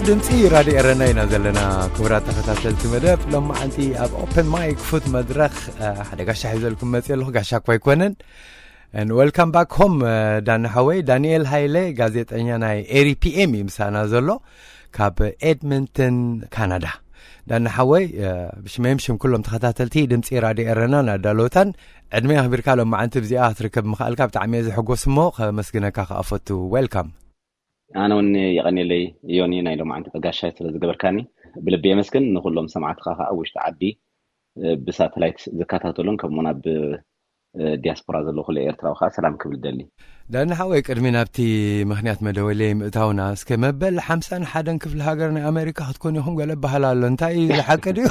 ድምፂ ራድዮ ኤረና ኢና ዘለና። ክቡራት ተኸታተልቲ መደብ፣ ሎማዓንቲ ኣብ ኦፕን ማይክ ፉት መድረኽ ሓደ ጋሻ ሒዘልኩም መፅእ ኣለኹ። ጋሻ እኳ ኣይኮነን። And welcome back home, ዳኒ ሓወይ። ዳንኤል ሃይለ፣ ጋዜጠኛ ናይ ኤሪ ፒ ኤም እዩ ምሳና ዘሎ ካብ ኤድመንተን ካናዳ። ዳኒ ሓወይ፣ ብሽመይም ሽም ኩሎም ተኸታተልቲ ድምፂ ራድዮ ኤረናን ኣዳለውታን፣ ዕድመ ኣኽቢርካ ሎማዓንቲ ብዚኣ ክትርከብ ምኽኣልካ ብጣዕሚ እየ ዝሕጎስ እሞ ከመስግነካ ከኣፈቱ። ዌልካም። ኣነ እውን የቐንየለይ ዮኒ፣ ናይ ሎማዓንቲ ተጋሻይ ስለ ዝገበርካኒ ብልቢ የመስግን። ንኹሎም ሰማዕትኻ ከዓ ውሽጢ ዓዲ ብሳተላይት ዝከታተሉን ከምኡውን ኣብ ዲያስፖራ ዘሎ ኩሉ ኤርትራዊ ከዓ ሰላም ክብል ደሊ። ዳኒ ሓወይ፣ ቅድሚ ናብቲ ምኽንያት መደወለይ ምእታውና፣ እስከ መበል ሓምሳን ሓደን ክፍሊ ሃገር ናይ ኣሜሪካ ክትኮኑ ኢኹም ገለ በሃል ኣሎ። እንታይ እዩ፣ ዝሓቂ ድዩ?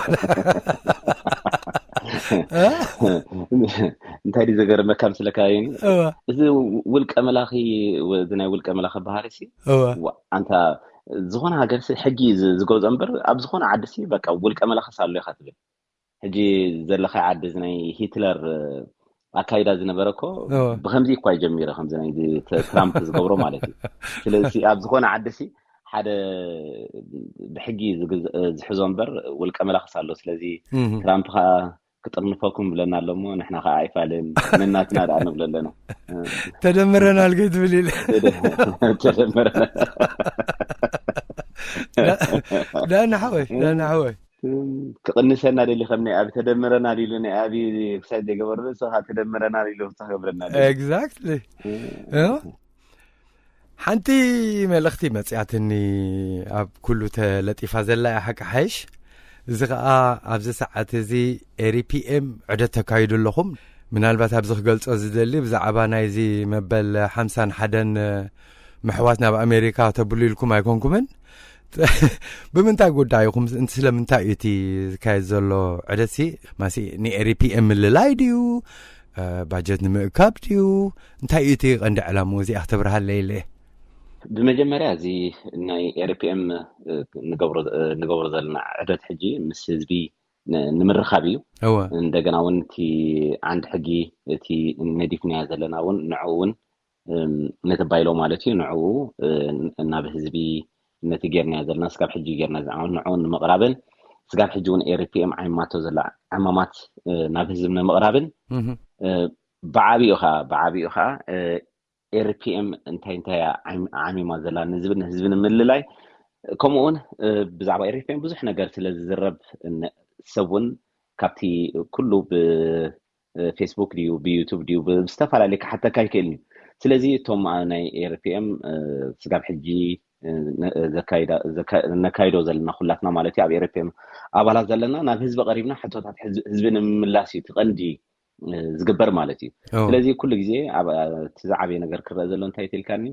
እንታይ ድዩ ዘገርመካ ምስለካ ዮኒ? እዚ ውልቀ መላኺ፣ እዚ ናይ ውልቀ መላኺ ባህሪ ሲ፣ ኣንታ ዝኾነ ሃገር ሲ ሕጊ ዝገዝኦ እምበር፣ ኣብ ዝኾነ ዓዲ ሲ በቃ ውልቀ መላኺ ሲ ኣሎ ኢኻ ትብል። ሕጂ ዘለኻ ዓዲ እዚ ናይ ሂትለር ኣካይዳ ዝነበረ እኮ ብከምዚ እኳ ይጀሚረ፣ ከምዚ ናይ ትራምፕ ዝገብሮ ማለት እዩ። ስለዚ ኣብ ዝኾነ ዓዲ ሲ ሓደ ብሕጊ ዝሕዞ እምበር ውልቀ መላኽስ ኣሎ። ስለዚ ትራምፕ ከዓ ክጥርንፈኩም ብለና ኣሎ እሞ ንሕና ከዓ ኣይፋልን ነናትና ደኣ ንብሎ ኣለና። ተደምረናል ከይትብል ኢለ። ተደምረናል። ዳና ሓወይ፣ ዳና ሓወይ። ክቕንሰና ደሊ ከም ናይ ኣብ ተደምረናል ኢሉ ናይ ኣብ ክሳይ ዘይገበሩ ንስኻ ተደምረናል ኢሉ ክሳ ገብረና ደሊ። Exactly። ሓንቲ መልእኽቲ መጽያትኒ ኣብ ኩሉ ተለጢፋ ዘላ እያ ሓቂ ሓይሽ። እዚ ኸኣ ኣብዚ ሰዓት እዚ ኤሪ ፒ ኤም ዕደት ተካይዱ ኣለኹም። ምናልባት ኣብዚ ክገልጾ ዝደሊ ብዛዕባ ናይዚ መበል ሓምሳን ሓደን ምሕዋት ናብ ኣሜሪካ ተብሉ ኢልኩም ኣይኮንኩምን። ብምንታይ ጉዳይ ኢኹም? ስለምንታይ እዩ እቲ ዝካየድ ዘሎ ዕደትሲ? ማሲ ንኤሪ ፒ ኤም ምልላይ ድዩ? ባጀት ንምእካብ ድዩ? እንታይ እዩ እቲ ቀንዲ ዕላምኡ? እዚኣ ክተብርሃለይ ኢለ። ብመጀመርያ እዚ ናይ ኤሪ ፒ ኤም ንገብሮ ዘለና ዕደት ሕጂ ምስ ህዝቢ ንምርኻብ እዩ። እንደገና እውን እቲ ዓንዲ ሕጊ እቲ ነዲፍናያ ዘለና እውን ንዕኡ እውን ነቲ ባይሎ ማለት እዩ ንዕኡ ናብ ህዝቢ ነቲ ጌርናዮ ዘለና ስጋብ ሕጂ ጌርና ዝዓመት ንዕኡ ንምቕራብን ስጋብ ሕጂ እውን ኤሪ ፒ ኤም ዓይማቶ ዘላ ዕማማት ናብ ህዝቢ ንምቕራብን ብዓብኡ ከዓ ብዓብኡ ከዓ ኤሪ ፒ ኤም እንታይ እንታይ ዓሚማ ዘላ ንዝብል ንህዝቢ ንምልላይ ከምኡ እውን ብዛዕባ ኤሪ ፒ ኤም ብዙሕ ነገር ስለ ዝዝረብ ሰብ እውን ካብቲ ኩሉ ብ ፌስቡክ ድዩ ብዩቱብ ድዩ ብዝተፈላለየ ክሓተካ ይክእል እዩ። ስለዚ እቶም ናይ ኤርፒኤም ስጋብ ሕጂ ነካይዶ ዘለና ኩላትና ማለት እዩ ኣብ ኤርፒኤም ኣባላት ዘለና ናብ ህዝቢ ቀሪብና ሕቶታት ህዝቢ ንምምላስ እዩ ትቐንዲ ዝግበር ማለት እዩ። ስለዚ ኩሉ ግዜ እቲ ዝዓበየ ነገር ክረአ ዘሎ እንታይ ትልካኒ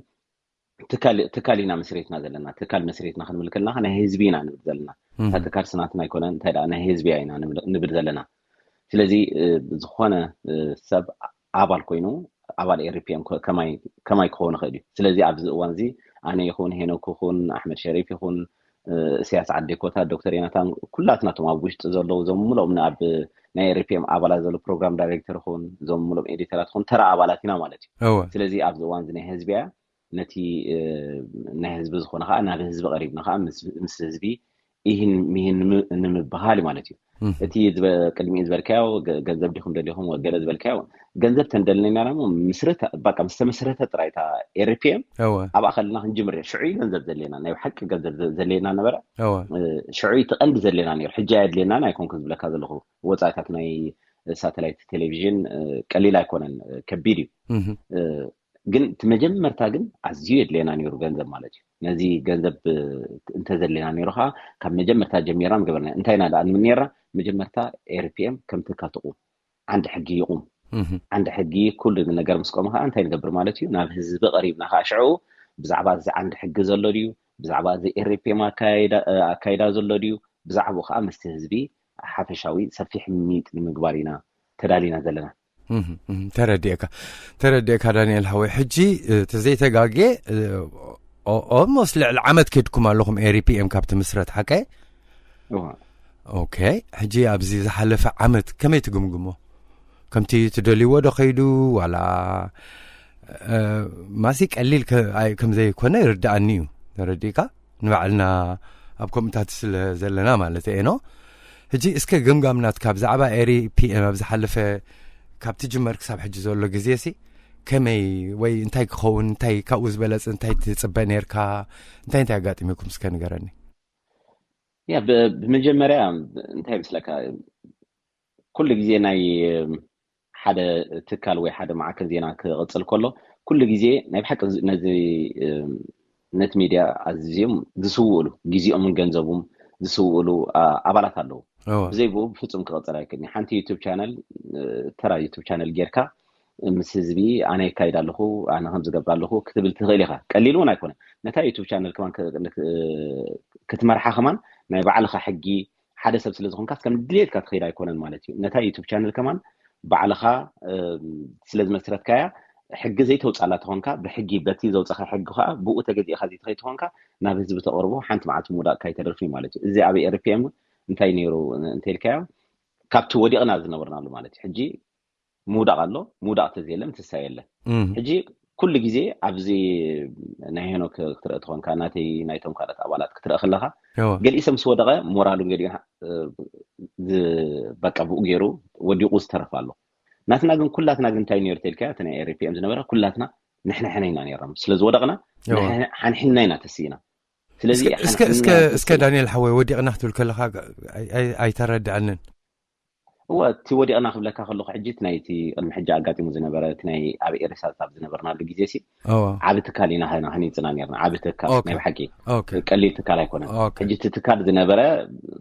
ትካል ኢና መስሬትና ዘለና ትካል መስሬትና ክንብል ከለና ናይ ህዝቢ ኢና ንብል ዘለና እታ ትካል ስናትና ኣይኮነን እንታይ ደኣ ናይ ህዝቢ ኢና ንብል ዘለና። ስለዚ ዝኾነ ሰብ ኣባል ኮይኑ ኣባል ኤርፒኤም ከማይ ክኸውን ይኽእል እዩ። ስለዚ ኣብዚ እዋን እዚ ኣነ ይኹን ሄኖክ ይኹን ኣሕመድ ሸሪፍ ይኹን እስያስ ዓዴኮታ ዶክተር ዮናታን ኩላትና ቶም ኣብ ውሽጢ ዘለዉ እዞም ሙሉኦም ኣብ ናይ ኤርፒኤም ኣባላት ዘሎ ፕሮግራም ዳይሬክተር ይኹን እዞም ሙሉኦም ኤዲተራት ይኹን ተራ ኣባላት ኢና ማለት እዩ። ስለዚ ኣብዚ እዋን እዚ ናይ ህዝቢ እያ ነቲ ናይ ህዝቢ ዝኾነ ከዓ ናብ ህዝቢ ቀሪብና ከዓ ምስ ህዝቢ ይህን ሚህን ንምበሃል ማለት እዩ። እቲ ቅድሚኡ ዝበልካዮ ገንዘብ ዲኹም ደሊኹም ገለ ዝበልካዮ ገንዘብ ተንደልነና ሞ ምስረተ በቃ ምስ ተመስረተ ጥራይ እታ ኤርፒኤም ኣብኣ ከለና ክንጅምር እየ ሽዑ ገንዘብ ዘሌና ናይ ሓቂ ገንዘብ ዘሌና ነበረ። ሽዑ እቲ ቀንዲ ዘሌና ነይሩ ሕጂ ኣየድሌናን ኣይኮንኩ ዝብለካ ዘለኹ ወፃኢታት ናይ ሳተላይት ቴሌቪዥን ቀሊል ኣይኮነን ከቢድ እዩ። ግን እቲ መጀመርታ ግን ኣዝዩ የድልየና ነይሩ ገንዘብ ማለት እዩ። ነዚ ገንዘብ እንተዘድልየና ነይሩ ከዓ ካብ መጀመርታ ጀሚርና ምገበርና እንታይ ኢና ደኣ ንብል ነርና መጀመርታ ኤርፒኤም ከም ትካ ትቁም ዓንዲ ሕጊ ይቁም። ዓንዲ ሕጊ ኩሉ ነገር ምስ ቆመ ከዓ እንታይ ንገብር ማለት እዩ ናብ ህዝቢ ቀሪብና ከዓ ሽዑ ብዛዕባ እዚ ዓንዲ ሕጊ ዘሎ ድዩ ብዛዕባ እዚ ኤርፒኤም ኣካይዳ ዘሎ ድዩ ብዛዕባኡ ከዓ ምስቲ ህዝቢ ሓፈሻዊ ሰፊሕ ምይጥ ንምግባር ኢና ተዳሊና ዘለና። ተረዲእካ ተረዲእካ ዳንኤል ሓወይ ሕጂ ተዘይተጋጌ ኦልሞስት ልዕሊ ዓመት ከድኩም ኣለኹም ኤሪፒኤም ካብ ትምስረት ሓቀ? ኦኬ ሕጂ ኣብዚ ዝሓለፈ ዓመት ከመይ ትግምግሞ? ከምቲ ትደልይዎ ዶ ከይዱ ዋላ ማሲ ቀሊል ከምዘይኮነ ይርድኣኒ እዩ። ተረዲእካ? ንባዕልና ኣብ ከምኡታት ስለ ዘለና ማለት እየ ኖ። ሕጂ እስከ ገምጋም ናትካ ብዛዕባ ኤሪ ፒ ኤም ኣብ ዝሓለፈ፣ ካብ ትጅመር ክሳብ ሕጂ ዘሎ ግዜ ሲ ከመይ ወይ እንታይ ክኸውን፣ እንታይ ካብኡ ዝበለጽ እንታይ ትጽበ ነርካ? እንታይ እንታይ ኣጋጢሙኩም እስከ ንገረኒ። ያ ብ- ብመጀመርያ እንታይ ምስለካ፣ ኩሉ ግዜ ናይ ሓደ ትካል ወይ ሓደ ማዕከን ዜና ክቕጽል ከሎ፣ ኩሉ ግዜ ናይ ብሓቂ ነዚ ነቲ ሚድያ ኣዝዮም ዝስውእሉ፣ ግዜኦምን ገንዘቡም ዝስውእሉ ኣባላት ኣለዉ። ብዘይ ብኡ ብፍጹም ክቕጽል ኣይክእልን። ሓንቲ ዩቱብ ቻነል፣ ተራ ዩቱብ ቻነል ጌርካ ምስ ህዝቢ ኣነ የካይድ ኣለኹ፣ ኣነ ከም ዝገብር ኣለኹ ክትብል ትኽእል ኢኻ። ቀሊል እውን ኣይኮነን። ነታ ዩቱብ ቻነል ከማን ክትመርሓ ከማን ናይ ባዕልኻ ሕጊ፣ ሓደ ሰብ ስለ ዝኾንካስ ከም ድሌትካ ትኸይድ ኣይኮነን ማለት እዩ። ነታ ዩቱብ ቻነል ከማን ባዕልኻ ስለ ዝመስረትካያ፣ ሕጊ ዘይተውፃላ ተኾንካ፣ ብሕጊ በቲ ዘውፃኻ ሕጊ ከዓ ብኡ ተገዚእካ ዘይትኸይድ ተኾንካ፣ ናብ ህዝቢ ተቕርቦ ሓንቲ መዓልቲ ምውዳቕካ ኣይተደርፍን እዩ ማለት እዩ። እዚ ኣብ ኤርፒኤም እንታይ ነይሩ እንተልካዮ፣ ካብቲ ወዲቕና ዝነበርናሉ ማለት እዩ። ሕጂ ምውዳቕ ኣሎ፣ ምውዳቕ ተዘየለ ምትሳእ የለ። ሕጂ ኩሉ ግዜ ኣብዚ ናይ ሄኖክ ክትርኢ ተኾንካ፣ ናተይ ናይቶም ካልኦት ኣባላት ክትርኢ ከለኻ፣ ገሊኡ ሰብ ምስ ወደቐ ሞራሉን ገሊኡ በቃ ብኡ ገይሩ ወዲቑ ዝተረፈ ኣሎ። ናትና ግን ኩላትና ግን እንታይ ነይሩ ተልካ፣ እቲ ናይ ኤርፒኤም ዝነበረ ኩላትና ንሕንሕነ ኢና ነይሮም። ስለ ዝወደቕና ሓንሕና ኢና ተስኢና። ስለዚ እስከ ዳንኤል ሓወይ፣ ወዲቕና ክትብል ከለኻ ኣይተረድዐንን። እወ፣ እቲ ወዲቕና ክብለካ ከለኹ፣ ሕጂ እቲ ናይቲ ቅድሚ ሕጂ ኣጋጢሙ ዝነበረ፣ እቲ ናይ ኣብ ኤርሳት ኣብ ዝነበርናሉ ግዜ ሲ ዓቢ ትካል ኢና ሃኒፅና ነርና። ዓቢ ትካል ናይ ብሓቂ ቀሊል ትካል ኣይኮነን። ሕጂ እቲ ትካል ዝነበረ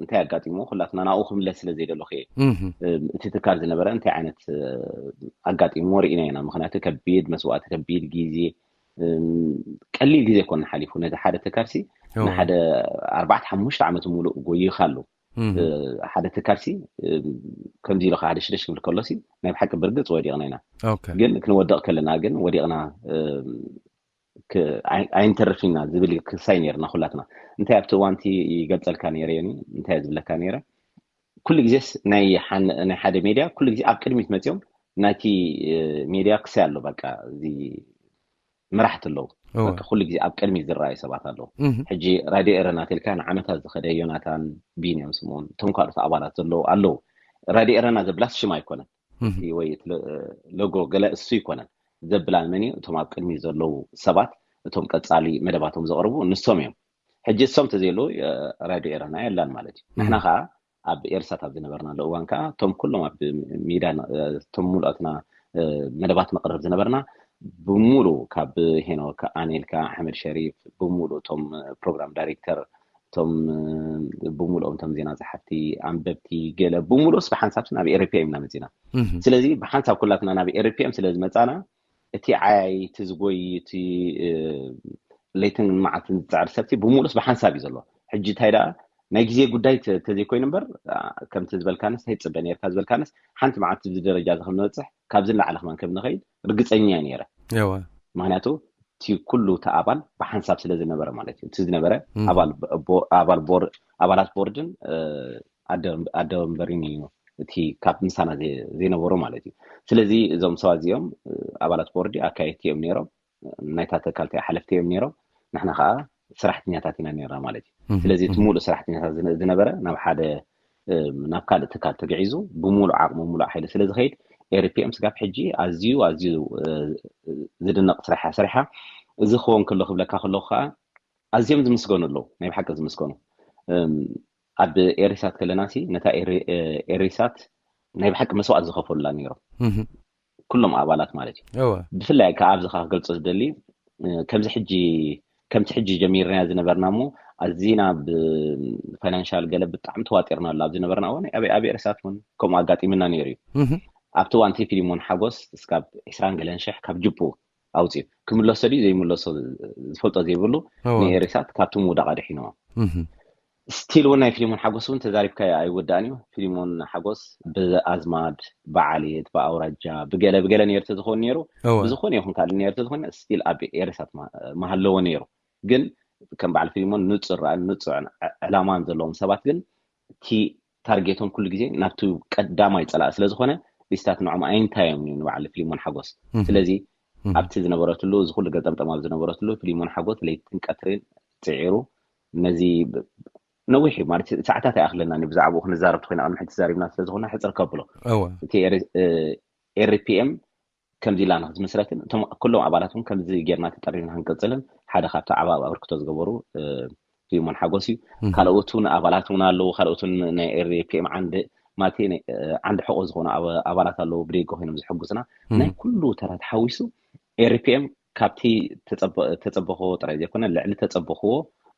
እንታይ ኣጋጢሙ፣ ኩላትና ናብኡ ክምለስ ስለ ዘይደለኹ እየ። እቲ ትካል ዝነበረ እንታይ ዓይነት ኣጋጢሙ ርኢና ኢና። ምክንያቱ ከቢድ መስዋእቲ፣ ከቢድ ግዜ፣ ቀሊል ግዜ ኮነ ሓሊፉ። ነዚ ሓደ ትካል ሲ ንሓደ ኣርባዕተ ሓሙሽተ ዓመት ሙሉእ ጎይኻ ኣሎ። ሓደ ትካል ሲ ከምዚ ኢሉ ሓደ ሽደሽ ክብል ከሎ ሲ ናይ ብሓቂ ብርግፅ ወዲቕና ኢና። ግን ክንወድቕ ከለና ግን ወዲቕና ኣይንተርፍ ኢና ዝብል ክሳይ ነርና ኩላትና። እንታይ ኣብቲ እዋንቲ ይገልፀልካ ነይረ ዮኒ፣ እንታይ ዝብለካ ነይረ፣ ኩሉ ግዜስ ናይ ሓደ ሜድያ ኩሉ ግዜ ኣብ ቅድሚት መፅኦም ናይቲ ሜድያ ክሳይ ኣሎ። በቃ እዚ መራሕቲ ኣለዉ። ኩሉ ግዜ ኣብ ቅድሚት ዝረኣዩ ሰባት ኣለዉ። ሕጂ ራድዮ ኤረና ተልካ ንዓመታት ዝኸደ ዮናታን፣ ቢንያም ስምኦን፣ እቶም ካልኦት ኣባላት ዘለዉ ኣለዉ። ራድዮ ኤረና ዘብላስ ሽም ኣይኮነን ወይ ሎጎ ገለ እሱ ኣይኮነን ዘብላ። መን እዩ? እቶም ኣብ ቅድሚት ዘለዉ ሰባት፣ እቶም ቀፃሊ መደባቶም ዘቕርቡ ንሶም እዮም። ሕጂ እሶም ተዘየለዉ ራድዮ ኤረና የላን ማለት እዩ። ንሕና ከዓ ኣብ ኤርሳት ኣብ ዝነበርናሉ እዋን ከዓ እቶም ኩሎም ኣብ ሚዳ እቶም ሙሉኣትና መደባት ነቕርብ ዝነበርና ብሙሉ ካብ ሄኖክ ኣኔልካ ኣሕመድ ሸሪፍ ብሙሉ እቶም ፕሮግራም ዳይሬክተር እቶም ብሙሉኦም እቶም ዜና ፀሓፍቲ ኣንበብቲ ገለ ብሙሉስ ብሓንሳብ ናብ ኤርፒኤም ኢና መፂና። ስለዚ ብሓንሳብ ኩላትና ናብ ኤርፒኤም ስለ ዝመፃና እቲ ዓያይቲ ዝጎይ እቲ ለይትን መዓልትን ዝፅዕር ሰብቲ ብሙሉስ ብሓንሳብ እዩ ዘሎ። ሕጂ እንታይ ደኣ ናይ ግዜ ጉዳይ ተዘይኮይኑ እምበር ከምቲ ዝበልካንስ እንታይ ትፅበ ነርካ ዝበልካንስ ሓንቲ መዓልቲ እዚ ደረጃ እዚ ከም ንበፅሕ ካብዚ ንላዕሊ ከማን ከም ንኸይድ ርግፀኛ እየ ነይረ። ምክንያቱ እቲ ኩሉ እቲ ኣባል ብሓንሳብ ስለ ዝነበረ ማለት እዩ። እቲ ዝነበረ ኣባላት ቦርድን ኣደ ወንበሪን እዩ እቲ ካብ ምሳና ዘይነበሩ ማለት እዩ። ስለዚ እዞም ሰባት እዚኦም ኣባላት ቦርዲ ኣካየድቲ እዮም ነይሮም፣ ናይታ ተካልቲ ሓለፍቲ እዮም ነይሮም። ንሕና ከዓ ሰራሕተኛታት ኢና ነርና ማለት እዩ። ስለዚ እቲ ሙሉእ ሰራሕተኛታት ዝነበረ ናብ ሓደ ናብ ካልእ ትካል ተግዒዙ ብሙሉእ ዓቕሚ ሙሉእ ሓይሊ ስለ ዝኸይድ ኤርፒኤም ስጋብ ሕጂ ኣዝዩ ኣዝዩ ዝድነቕ ስራሕ እያ ሰሪሓ። እዚ ክኸውን ከሎ ክብለካ ከለኹ ከዓ ኣዝዮም ዝምስገኑ ኣለዉ፣ ናይ ብሓቂ ዝምስገኑ። ኣብ ኤሪሳት ከለና ሲ ነታ ኤሪሳት ናይ ብሓቂ መስዋእቲ ዝኸፈሉላ ነይሮም ኩሎም ኣባላት ማለት እዩ። ብፍላይ ከዓ ኣብዚ ከዓ ክገልፆ ዝደሊ ከምዚ ሕጂ ከምቲ ሕጂ ጀሚርና ዝነበርና እሞ ኣዚና ብፋይናንሻል ገለ ብጣዕሚ ተዋጢርና ኣሎ ኣብ ዝነበርና እዋን ኣብ ኤሪሳት እውን ከምኡ ኣጋጢምና ነይሩ እዩ። ኣብቲ እዋንቲ ፊሊሞን ሓጎስ እስካብ ዕስራን ገለን ሽሕ ካብ ጅቡ ኣውፅኡ ክምለሶ ድዩ ዘይምለሶ ዝፈልጦ ዘይብሉ ንኤሪሳት ካብቲ ምውዳቕ ኣድሒንዎ። ስቲል እውን ናይ ፊሊሞን ሓጎስ እውን ተዛሪብካ ኣይወዳእን እዩ። ፊሊሞን ሓጎስ ብኣዝማድ ብዓሌት ብኣውራጃ ብገለ ብገለ ነይሩ ተዝኸውን ነይሩ ብዝኾነ ይኹን ካልእ ነይሩ ተዝኾነ ስቲል ኣብ ኤሪሳት መሃለዎ ነይሩ። ግን ከም በዓል ፊሊሞን ንፁር ራእን ንፁር ዕላማን ዘለዎም ሰባት ግን እቲ ታርጌቶም ኩሉ ግዜ ናብቲ ቀዳማይ ፀላእ ስለ ዝኾነ ሊስታት ንዖም ኣይንታዮም እዩ ንበዓል ፊሊሞን ሓጎስ። ስለዚ ኣብቲ ዝነበረትሉ እዚ ኩሉ ገጠምጠም ኣብ ዝነበረትሉ ፊሊሞን ሓጎስ ለይትን ቀትርን ፅዒሩ ነዚ ነዊሕ እዩ ማለት ሰዓታት ኣይኣኽለና ብዛዕባኡ ክንዛረብ ኮይና ቅድሚ ሕጂ ተዛሪብና ስለዝኾነ ሕፅር ከብሎ። እቲ ኤርፒኤም ከምዚ ኢላ ንክትምስረትን እቶም ኩሎም ኣባላት እውን ከምዚ ጌርና ተጠሪና ክንቅፅልን ሓደ ካብቲ ዓባብ ኣበርክቶ ዝገበሩ ፊልሞን ሓጎስ እዩ። ካልኦት እውን ኣባላት እውን ኣለዉ። ካልኦት እውን ናይ ኤርፒኤም ዓንዲ ማለት ዓንዲ ሕቆ ዝኾኑ ኣባላት ኣለዉ ብደገ ኮይኖም ዝሕጉዝና። ናይ ኩሉ ተራ ተሓዊሱ ኤርፒኤም ካብቲ ተፀበኽዎ ጥራይ ዘይኮነ ልዕሊ ተፀበኽዎ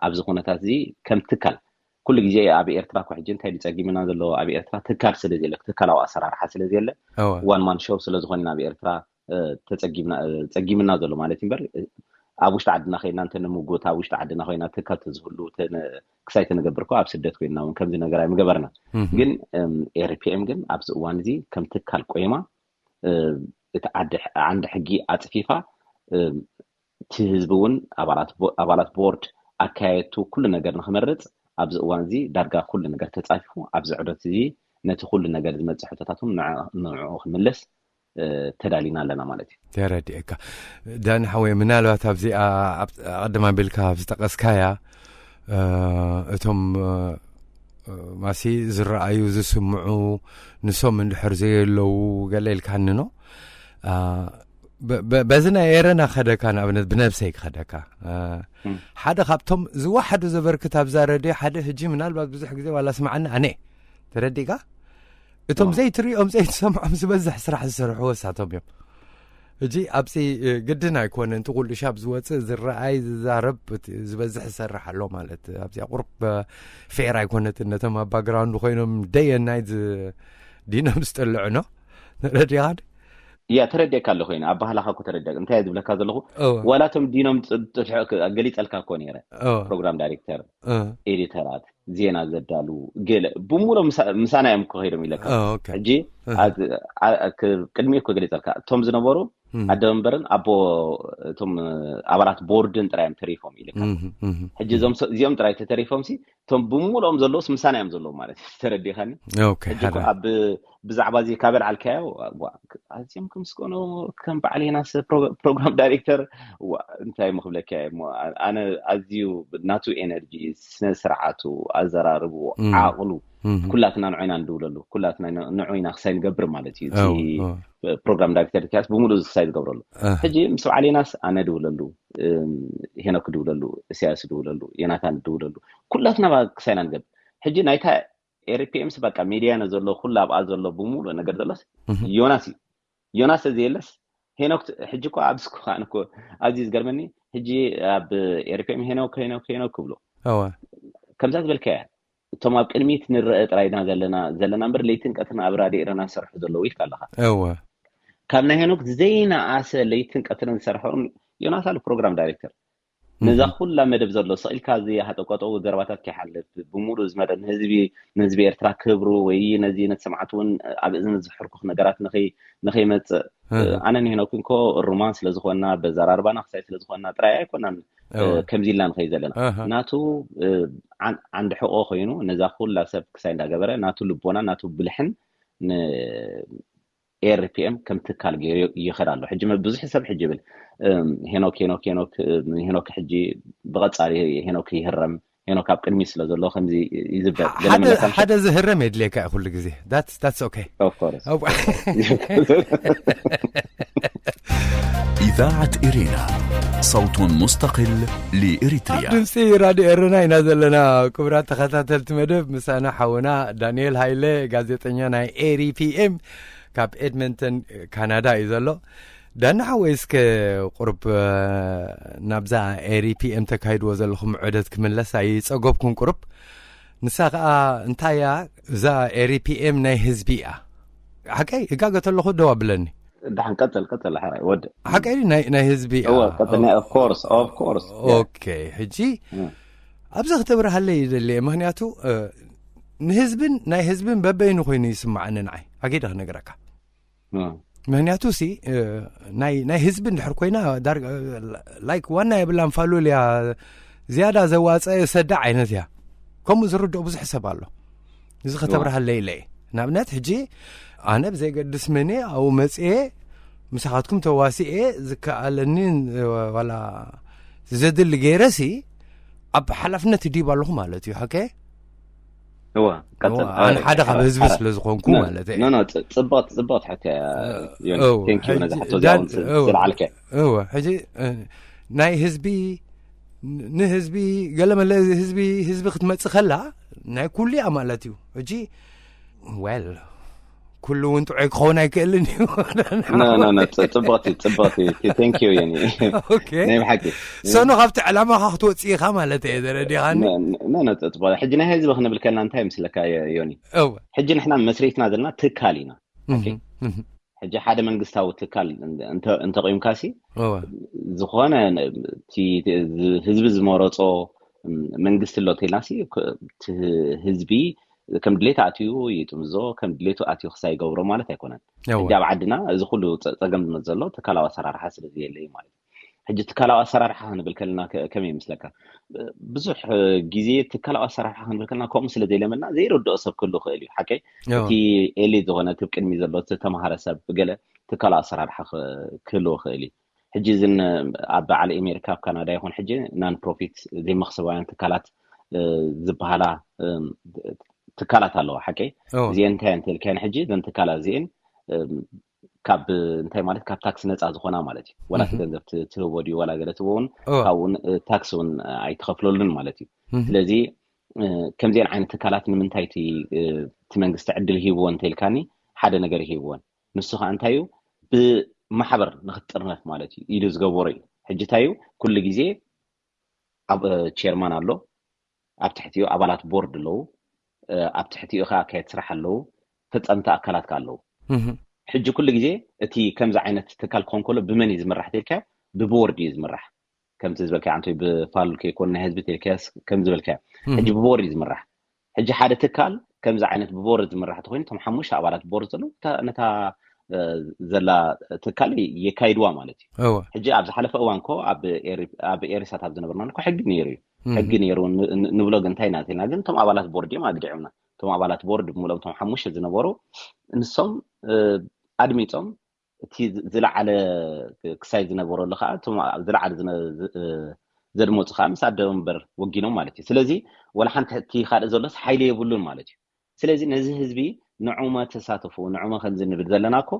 ኣብዚ ኩነታት እዚ ከም ትካል ኩሉ ግዜ ኣብ ኤርትራ እኮ ሕጂ እንታይ ድጸጊምና ዘሎ ኣብ ኤርትራ ትካል ስለ ዘለ ትካላዊ ኣሰራርሓ ስለ ዘለ ዋን ማን ሾው ስለ ዝኾንና ኣብ ኤርትራ ጸጊምና ዘሎ ማለት እምበር ኣብ ውሽጢ ዓድና ኮይና እንተ ንምጉት ኣብ ውሽጢ ዓድና ኮይና ትካል ተዝህሉ ክሳይ ተንገብር እኮ ኣብ ስደት ኮይና እውን ከምዚ ነገር ኣይምገበርና። ግን ኤርፒኤም ግን ኣብዚ እዋን እዚ ከም ትካል ቆይማ እቲ ዓንዲ ሕጊ ኣፅፊፋ እቲ ህዝቢ እውን ኣባላት ቦርድ ኣካየቱ ኩሉ ነገር ንክመርፅ ኣብዚ እዋን እዚ ዳርጋ ኩሉ ነገር ተፃፊፉ ኣብዚ ዕደት እዚ ነቲ ኩሉ ነገር ዝመፅእ ሕቶታት እውን ንዕኡ ክምልስ ተዳሊና ኣለና ማለት እዩ። ተረዲእካ ዳኒ ሓወይ፣ ምናልባት ኣብዚኣ ኣቐድም ኣቢልካ ዝጠቀስካያ እቶም ማሲ ዝረኣዩ ዝስምዑ ንሶም እንድሕር ዘየለዉ ገለ ኢልካኒ ኖ በዚ ናይ ኤረና ከደካ ንኣብነት ብነብሰይ ክኸደካ ሓደ ካብቶም ዝወሓዱ ዘበርክት ኣብዛ ረድዮ ሓደ ህጂ ምናልባት ብዙሕ ግዜ ዋላ ስምዓኒ ኣነ ተረዲእካ እቶም ዘይትሪኦም ዘይትሰምዖም ዝበዝሕ ስራሕ ዝሰርሕዎ እሳቶም እዮም። እጂ ኣብዚ ግድን ኣይኮነን እቲ ኩሉ ሻብ ዝወፅእ ዝረኣይ ዝዛረብ ዝበዝሕ ዝሰርሕ ኣሎ ማለት ኣብዚኣ ቁርብ ፌር ኣይኮነትን ነቶም ኣብ ባግራውንድ ኮይኖም ደየናይ ዲኖም ዝጥልዑ ኖ ረዲኻን እያ ተረዲእካ ኣሎ ኮይኑ ኣባህላኻ እኮ ተረዲእ እንታይ ዝብለካ ዘለኹ ዋላቶም ዲኖም ገሊፀልካ እኮ ነረ ፕሮግራም ዳይሬክተር ኤዲተራት ዜና ዘዳሉ ገለ ብሙሉ ምሳና እዮም ክኸይዶም ኢለካ ሕጂ ቅድሚ እኮ ገሊፀልካ እቶም ዝነበሩ ኣደ መንበርን ኣቦ እቶም ኣባላት ቦርድን ጥራይ እዮም ተሪፎም ኢለካ ሕጂ እዚኦም ጥራይ ተተሪፎም ሲ እቶም ብምሉኦም ዘለውስ ምሳና እዮም ዘለዉ ማለት እዩ ተረዲኻኒ ሕጂ ኣብ ብዛዕባ እዚ ካብ ኣልዓልካዮ ኣዝዮም ክምስገኑ ከም በዓል ዮናስ ፕሮግራም ዳይሬክተር እንታይ ምክብለካ እሞ ኣነ ኣዝዩ ናቱ ኤነርጂ ስነ ስርዓቱ ኣዘራርቡ ዓቕሉ ኩላትና ንዑ ኢና ንድውለሉ ኩላትና ንዑ ኢና ክሳይ ንገብር ማለት እዩ ፕሮግራም ዳይሬክተር ኢሳያስ ብምሉእ ክሳይ ዝገብረሉ ሕጂ ምስ በዓል ዮናስ ኣነ ድውለሉ ሄኖክ ድውለሉ ኢሳያስ ድውለሉ ዮናታን ድውለሉ ኩላትና ክሳይና ንገብር ሕጂ ናይታ ኤርፒኤምስ በቃ ሚድያ ነ ዘሎ ኩሉ ኣብኣ ዘሎ ብምሉእ ነገር ዘሎስ ዮናስ እዩ ዮናስ እዚ የለስ ሄኖክ ሕጂ እኮ ኣብዚ እኮ ኣብዚ ዝገርመኒ ሕጂ ኣብ ኤርፒኤም ሄኖክ ሄኖክ ሄኖክ ክብሎ ከምዛ ዝበልካያ እቶም ኣብ ቅድሚት ንረአ ጥራይና ዘለና ዘለና እምበር ለይትን ቀትርን ኣብ ራድዮ ኤረና ዝሰርሑ ዘለዉ ኢልካ ኣለካ እወ ካብ ናይ ሄኖክ ዘይነኣሰ ለይትን ቀትርን ዝሰርሑ ዮናስ ኣሎ ፕሮግራም ዳይሬክተር ነዛ ኩላ መደብ ዘሎ ስቕ ኢልካ እዚ ሃጠቆጠው ዘረባታት ከይሓልፍ ብምሉእ ዝመረ ንህዝቢ ንህዝቢ ኤርትራ ክብሩ ወይ ነዚ ነቲ ሰማዕቲ እውን ኣብ እዝኒ ዝሕርኩኽ ነገራት ንኸይመፅእ ኣነ ንሄኖክ እንኮ ሩማን ስለ ዝኾንና በዘራርባና ክሳይ ስለ ዝኾንና ጥራይ ኣይኮናን ከምዚ ኢልና ንኸይ ዘለና ናቱ ዓንዲ ሕቆ ኮይኑ ነዛ ኩላ ሰብ ክሳይ እንዳገበረ ናቱ ልቦና ናቱ ብልሕን ኤርፒኤም ከም ትካል ገይሩ ይኸድ ኣሎ ሕጂ ብዙሕ ሰብ ሕጂ ይብል ሄኖክ ሄኖክ ሄኖክ ሄኖክ ሕጂ ብቐፃሊ ሄኖክ ይህረም ሄኖክ ኣብ ቅድሚ ስለ ዘሎ ከምዚ ይዝበል ሓደ ዝህረም የድልየካ እዩ ኩሉ ግዜ that's okay إذاعة إرينا صوت مستقل لإريتريا ድምፂ ራድዮ ኤረና ኢና ዘለና ክቡራት ተኸታተልቲ መደብ ምሳና ሓውና ዳንኤል ሃይለ ጋዜጠኛ ናይ ኤሪ ፒኤም ካብ ኤድመንተን ካናዳ እዩ ዘሎ ዳና ሓወይ እስከ ቁርብ ናብዛ ኤሪ ፒኤም ተካሂድዎ ዘለኹም ዑደት ክምለስ ኣይፀገብኩን ቁርብ ንሳ ከዓ እንታያ እዛ ኤሪ ፒኤም ናይ ህዝቢ እያ ሓቀይ እጋገ ተለኹ ደው ኣብለኒ ደሓን ቀፅል ቀፅል ሓራይ ወድ ሓቀይ ናይ ህዝቢ እያ ኦኬ ሕጂ ኣብዚ ክተብርሃለይ ይደሊ እየ ምክንያቱ ንህዝብን ናይ ህዝብን በበይኑ ኮይኑ ይስማዓኒ ንዓይ ኣጌደ ክነግረካ ምክንያቱ ሲ ናይ ህዝቢ እንድሕር ኮይና ላይክ ዋና የብላን ፋሉል እያ ዝያዳ ዘዋፀ ሰዳ ዓይነት እያ ከምኡ ዝርድኦ ብዙሕ ሰብ ኣሎ እዚ ከተብርሃለይ ኢለ እየ ንኣብነት ሕጂ ኣነ ብዘይገድስ መን ኣብኡ መፅኤ ምሳኻትኩም ተዋሲኤ ዝከኣለኒ ዋላ ዘድሊ ገይረሲ ኣብ ሓላፍነት ይድይብ ኣለኹ ማለት እዩ። ሓቀ እወ ቀጽል ኣነ ሓደ ካብ ህዝቢ ስለ ዝኾንኩ ማለት እዩ። ኖ ኖ ጽ- ጽብቕቲ ጽብቕቲ ሕቶ እያ። ዮኒ፣ እው፣ ቴንክ ዩ ነዛ ሕጂ ሕቶ እዚኣ ዳን- እውን ስ- እው። ዝለዓልከ እወ ሕጂ እ፣ ናይ ህዝቢ ን- ንህዝቢ ገለ መለ ህዝቢ ህዝቢ ክትመጽእ ከላ ናይ ኩሉ እያ ማለት እዩ። ሕጂ well ኩሉ እውን ጥዑይ ክኸውን ኣይክእልን እዩ። ኖ ኖ ኖ ጽ- ጽብቕቲ ጽብቕቲ ቴንክ ዩ ዮኒ። ኦኬ ናይ ብሓቂ ሰኑ ካብቲ ዕላማኻ ክትወፅእ ኢኻ ማለት እየ። ተረዲኻኒ? ኖ ኖ ጽብቕቲ። ሕጂ ናይ ህዝቢ ክንብል ከልና እንታይ ምስለካ ዮኒ? እወ ሕጂ ንሕና መስሪትና ዘለና ትካል ኢና። እህ፣ እህ፣ ሕጂ ሓደ መንግስታዊ ትካል እንተ- እንተቆይምካ ሲ እወ ዝኾነ እቲ ህዝቢ ዝመረፆ መንግስቲ ኣሎ ተይልና ሲ ክ- እቲ ህዝቢ ከም ድሌት ኣትዩ ይጥምዞ፣ ከም ድሌቱ ኣትዩ ክሳይ ይገብሮ ማለት ኣይኮነን። እወ ሕጂ ኣብ ዓድና እዚ ኩሉ ፀ- ፀገም ዝመፅ ዘሎ ትካላዊ ኣሰራርሓ ስለ ዘየለ እዩ ማለት እዩ። ሕጂ ትካላዊ ኣሰራርሓ ክንብል ከለና ከ- ከመይ ይመስለካ? ብዙሕ ግዜ ትካላዊ ኣሰራርሓ ክንብል ከለና ከምኡ ስለ ዘይለመድና ዘይረድኦ ሰብ ክህሉ ይኽእል እዩ። ሓቀይ እወ እቲ ኤሊት ዝኾነ እቲ ቅድሚ ዘሎ ዝተምሃረ ሰብ ገለ ትካላዊ ኣሰራርሓ ክ- ክህልዎ ይኽእል እዩ። ሕጂ እዝን ኣብ ዓለ ኣሜሪካ ኣብ ካናዳ ይኹን ሕጂ ናን ፕሮፊት ዘይመኽሰባውያን ትካላት እ፣ ዝበሃላ እ፣ ትካላት ኣለዋ ሓቀይ። እወ እዚአን እንታይ እንተልካየን ሕጂ እዘን ትካላት እዚአን እ፣ ካብ እንታይ ማለት ካብ ታክስ ነፃ ዝኾና ማለት እዩ። ወላ እቲ እህ። ገንዘብ ት- ትህቦ ድዩ ወላ ገለ ትህቦ እውን እወ ካብኡ እውን እ፣ ታክስ እውን ኣይትኸፍለሉን ማለት እዩ። እህ፣ ስለዚ እ፣ ከምዚአን ዓይነት ትካላት ንምንታይ እቲ እ፣ እቲ መንግስቲ ዕድል ሂብዎ እንተልካኒ ሓደ ነገር ሂብዎን ንሱ ከዓ እንታይ እዩ ብማሕበር ንክትጥርነፍ ማለት እዩ ኢሉ ዝገበሮ እዩ። ሕጂ እንታይ እዩ ኩሉ ግዜ ኣብ እ፣ ቸርማን ኣሎ፣ ኣብ ትሕቲኡ ኣባላት ቦርድ ኣለዉ፣ እ፣ ኣብ ትሕቲኡ ከዓ ኣካየድ ስራሕ ኣለዉ፣ ፈፀምቲ ኣካላት ከዓ ኣለዉ። እህ፣ ሕጂ ኩሉ ግዜ እቲ ከምዚ ዓይነት ትካል ክኾን ከሎ ብመን እዩ ዝምራሕ ተልካ ብቦርድ እዩ ዝምራሕ። ከምቲ ዝበልካ ኣንቶይ ብፋል ከይኮን ናይ ህዝቢ ተልካስ ከም ዝበልካ እህ፣ ሕጂ ብቦርድ እዩ ዝምራሕ። ሕጂ ሓደ ትካል ከምዚ ዓይነት ብቦርድ ዝምራሕ ተኮይኑ እቶም ሓሙሽተ ኣባላት ቦርድ ዘለዉ እታ- ነታ እ፣ ዘላ ትካል የካይድዋ ማለት እዩ። እወ ሕጂ ኣብ ዝሓለፈ እዋን ኮ ኣብ ኤሪ- ኣብ ኤሪሳት ኣብ ዝነበርና ኮ ሕጊ ነይሩ እዩ። እህ፣ ሕጊ ነይሩ ን- ን- ንብሎ ግን እንታይ ኢና ተልና ግን እቶም ኣባላት ቦርድ እዮም ኣግዲዖምና። እቶም ኣባላት ቦርድ ብምሎም እቶም ሓሙሽተ ዝነበሩ ንሶም እ፣ ኣድሚፆም እቲ ዝ- ዝለዓለ ክሳይ ዝነበረሉ ከዓ እቶም ኣብ ዝለዓለ ዝነ- ዝ- እ፣ ዘድመፁ ከዓ ምስ ኣደም እምበር ወጊኖም ማለት እዩ። ስለዚ ወላ ሓንቲ እቲ ካልእ ዘሎስ ሓይሊ የብሉን ማለት እዩ። ስለዚ ነዚ ህዝቢ ንዑመ ተሳተፉ ንዑመ ከምዚ ንብል ዘለና እኮ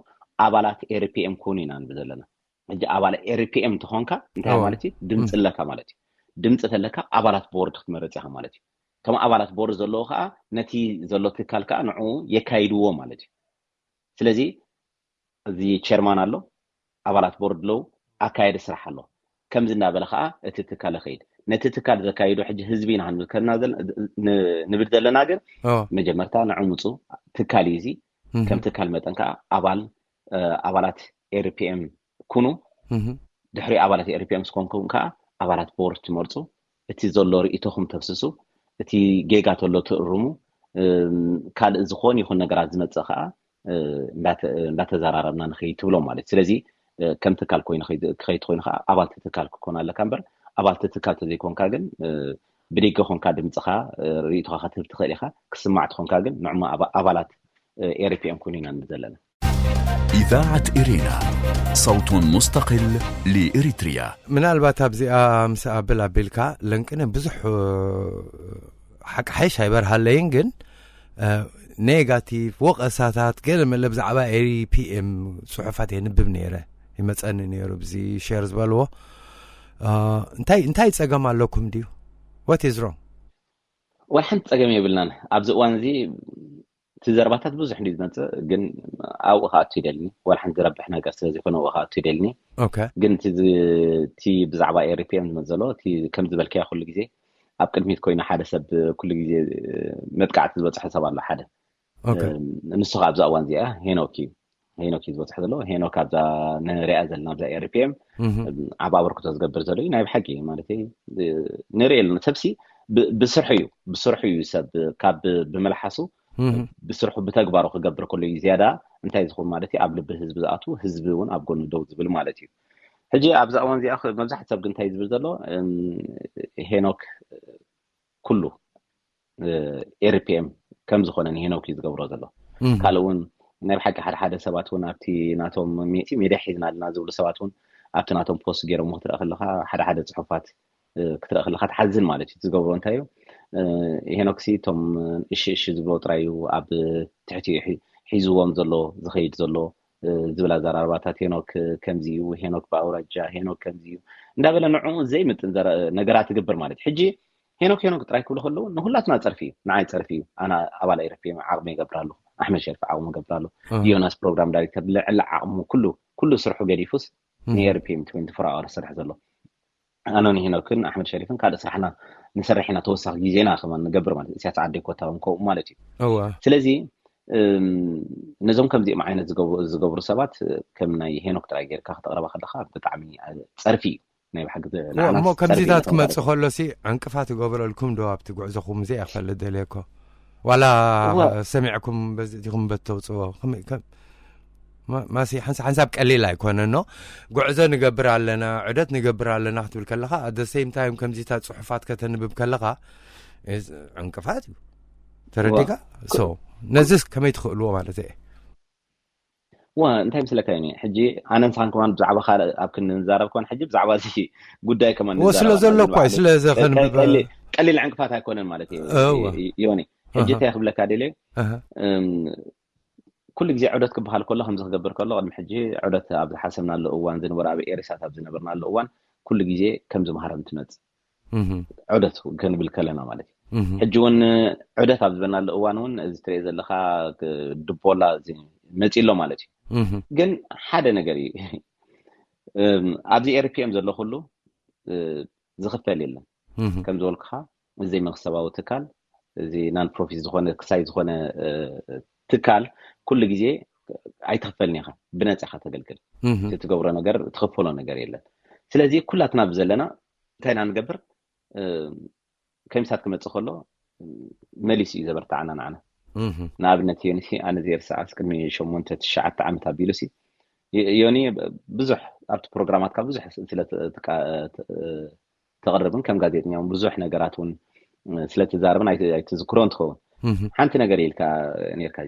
ኣባላት ኤርፒኤም ኩኑ ኢና ንብል ዘለና። ሕጂ ኣባላት ኤርፒኤም እንተኾንካ እንታይ እወ። ማለት እዩ? ድምፂ ኣለካ ማለት እዩ። ድምፂ ተለካ ኣባላት ቦርድ ክትመረፅ ኢኻ ማለት እዩ። እቶም ኣባላት ቦርድ ዘለዉ ከዓ ነቲ ዘሎ ትካል ከዓ ንዕኡ የካይድዎ ማለት እዩ። ስለዚ እዚ ቸርማን ኣሎ፣ ኣባላት ቦርድ ኣለዉ፣ ኣካየዲ ስራሕ ኣሎ። ከምዚ እናበለ ከዓ እቲ ትካል ይኸይድ። ነቲ ትካል ዘካይዶ ሕጂ ህዝቢ ኢና ክንብል ከለና ዘለ- ን- ንብል ዘለና ግን እወ መጀመርታ ንዕኡ ምፁ ትካል እዩ እዚ። እህ፣ ከም ትካል መጠን ከዓ ኣባል እ፣ ኣባላት ኤርፒኤም ኩኑ። እህ፣ ድሕሪ ኣባላት ኤርፒኤም ስኮንኩም ከዓ ኣባላት ቦርድ ትመርፁ። እቲ ዘሎ ርእይቶኹም ተፍስሱ፣ እቲ ጌጋ ተሎ ትእርሙ። እም፣ ካልእ ዝኾን ይኹን ነገራት ዝመፅእ ከዓ እ፣ እንዳተ- እንዳተዘራረብና ንኸይድ ትብሎም ማለት እዩ። ስለዚ እ፣ ከም ትካል ኮይኑ ኸይድ- ክኸይድ ኮይኑ ከዓ ኣባልቲ ትካል ክኮን ኣለካ እምበር ኣባልቲ ትካል ተዘይኮንካ ግን እ፣ ብደገ ኮንካ ድምፅኻ እ፣ ርእይቶኻ ክትህብ ትኽእል ኢኻ። ክስማዕ ትኾንካ ግን ንዕሞ ኣባ- ኣባላት ኤርፒኤም ኩኑ ኢና ንብል ዘለና። إذاعة إرينا، صوت مستقل لإريتريا. ምናልባት ኣብዚኣ ምስ ኣብል ኣቢልካ ለንቅነ ብዙሕ እ፣ ሓቂ ሓይሽ ኣይበርሃለይን ግን እ፣ ኔጋቲቭ ወቐሳታት ገለ መለ ብዛዕባ ኤሪፒኤም ጽሑፋት የንብብ ነይረ ይመፀኒ ነይሩ ብዚ ሼር ዝበልዎ እ፣ እንታይ እንታይ ፀገም ኣለኩም ድዩ? What is wrong? ወይ ሓንቲ ፀገም የብልናን ኣብዚ እዋን እዚ። እቲ ዘረባታት ብዙሕ እንዲ ዝመፅእ ግን ኣብኡ ከኣቱ ይደልኒ። ዋላ ሓንቲ ዝረብሕ ነገር ስለ ዘይኮነ ኣብኡ ከኣቱ ይደልኒ። ኦኬ ግን እቲ ዝ- እቲ ብዛዕባ ኤርፒኤም ዝመፅ ዘሎ እቲ ከም ዝበልካዮ ኩሉ ግዜ ኣብ ቅድሚት ኮይኑ ሓደ ሰብ ኩሉ ግዜ መጥቃዕቲ ዝበፅሖ ሰብ ኣሎ ሓደ። ኦኬ እም፣ ንሱ ከዓ ኣብዛ እዋን እዚኣ ሄኖክ እዩ። ሄኖክ እዩ ዝበፅሖ ዘሎ። ሄኖክ ኣብዛ ንሪኣ ዘለና ኣብዛ ኤርፒኤም እህ፣ ዓብ ኣበርክቶ ዝገብር ዘሎ እዩ። ናይ ብሓቂ ማለት ንርኢ ኣለና። ሰብሲ ብ- ብስርሑ እዩ ብስርሑ እዩ ሰብ ካብ ብመልሓሱ እህ፣ ብስርሑ ብተግባሩ ክገብር ከሎ እዩ ዝያዳ እንታይ ዝኸውን ማለት እዩ ኣብ ልቢ ህዝቢ ዝኣትዉ ህዝቢ እውን ኣብ ጎኑ ደው ዝብል ማለት እዩ። ሕጂ ኣብዛ እዋን እዚኣ መብዛሕት ሰብ ግን እንታይ ዝብል ዘሎ እም፣ ሄኖክ ኩሉ ኤርፒኤም ከም ዝኾነ ንሄኖክ እዩ ዝገብሮ ዘሎ። እህ፣ ካልእ እውን ናይ ብሓቂ ሓደ ሓደ ሰባት እውን ኣብቲ ናቶም ሜ- ሜድያ ሒዝና ኣለና ዝብሉ ሰባት እውን ኣብቲ ናቶም ፖስት ገይሮም ክትርኢ ከለካ ሓደ ሓደ ፅሑፋት ክትርኢ ከለካ ትሓዝን ማለት እዩ። ዝገብሮ እንታይ እዩ? ሄኖክሲ እቶም እሺ እሺ ዝብሎ ጥራይ እዩ ኣብ ትሕቲ ሒዝዎም ዘሎ ዝኸይድ ዘሎ ዝብል ኣዘራርባታት፣ ሄኖክ ከምዚ እዩ፣ ሄኖክ ብኣውራጃ፣ ሄኖክ ከምዚ እዩ እንዳበለ ንዕኡ ዘይምጥን ነገራት ትገብር ማለት እዩ። ሕጂ ሄኖክ ሄኖክ ጥራይ ክብሉ ከለዉ ንሁላትና ጸርፊ እዩ። ንዓይ ጸርፊ እዩ። ኣና ኣባል ኤርፒ ዓቕሚ ይገብር ኣለኹ። ኣሕመድ ሸሪፍ ዓቕሚ ይገብር ኣሎ። ዮናስ ፕሮግራም ዳይሬክተር ልዕሊ ዓቕሙ ኩሉ ኩሉ ስርሑ ገዲፉስ ንኤርፒ ትወንቲ ፎር ኣወር ዝሰርሕ ዘሎ። ኣነ ንሄኖክን ኣሕመድ ሸሪፍን ካልእ ስራሕና ንሰርሕ ኢና፣ ተወሳኺ ግዜና ከማን ንገብር ማለት እዩ። እሳያስ ዓደይ ኮታ እውን ከምኡ ማለት እዩ። ስለዚ ነዞም ከምዚኦም ዓይነት ዝገብሩ ሰባት ከም ናይ ሄኖክ ጥራይ ጌርካ ክተቕረባ ከለካ ብጣዕሚ ጸርፊ እዩ። ናይ ብሓቂ እሞ ከምዚታት ክመጽእ ከሎ ሲ ዕንቅፋት ይገብረልኩም ዶ ኣብቲ ጉዕዞኹም? እዚኣ ክፈልጥ ደልየ እኮ። ዋላ ሰሚዕኩም በዚ ዲኹም በተውፅዎ ማሲ ሓንሳብ ቀሊል ኣይኮነን። ጉዕዞ ንገብር ኣለና፣ ዑደት ንገብር ኣለና ክትብል ከለኻ፣ at the same time ከምዚታት ፅሑፋት ከተንብብ ከለኻ ዕንቅፋት እዩ። ተረዲካ? ነዚስ ከመይ ትኽእልዎ ማለት እየ። ዋ እንታይ ምስለካ ዮኒ፣ ሕጂ ኣነ ንስኻን ከማን ብዛዕባ ካልእ ኣብ ክንዛረብ ከማን፣ ሕጂ ብዛዕባ እዚ ጉዳይ ከማን ወ ስለ ዘሎ እኳ እዩ፣ ስለዚ ከንብብ ቀሊል ዕንቅፋት ኣይኮነን ማለት እዩ። ዮኒ ሕጂ እንታይ ክብለካ ደልየ፣ ኩሉ ግዜ ዑደት ክበሃል ከሎ፣ ከምዚ ክገብር ከሎ፣ ቅድሚ ሕጂ ዑደት ኣብ ዝሓሰብናሉ እዋን፣ ዝነበረ ኣብ ኤሪሳት ኣብ ዝነበርናሉ እዋን ኩሉ ግዜ ከምዚ መሃረም ትመጽእ። ዑደት ክንብል ከለና ማለት እዩ። ሕጂ እውን ዑደት ኣብ ዝበናሉ እዋን እውን እዚ ትሪኦ ዘለካ ድቦላ መፂ ኣሎ ማለት እዩ። ግን ሓደ ነገር እዩ፣ ኣብዚ ኤርፒኤም ዘሎ ኩሉ ዝኽፈል የለን። ከም ዝበልኩኻ እዚ ዘይመንግስታዊ ትካል፣ እዚ ናን ፕሮፊት ዝኾነ ክሳይ ዝኾነ ትካል ኩሉ ግዜ ኣይትኽፈልን ኢኻ፣ ብነፃ ኢኻ ተገልግል። እቲ ትገብሮ ነገር ትኽፈሎ ነገር የለን። ስለዚ ኩላትና ብዘለና እንታይ ኢና ንገብር? ከሚሳት ክመፅእ ከሎ መሊሱ እዩ ዘበርትዓና ንዓና። ንኣብነት ዮኒሲ ኣነ ዘይርስዓስ ቅድሚ ሸሞንተ ትሽዓተ ዓመት ኣቢሉሲ ዮኒ ብዙሕ ኣብቲ ፕሮግራማትካ ብዙሕ ስለ ተቕርብን ከም ጋዜጠኛ እውን ብዙሕ ነገራት እውን ስለ ትዛረብን ኣይትዝክሮን ትኸውን። ሓንቲ ነገር ኢልካ ነርካ፣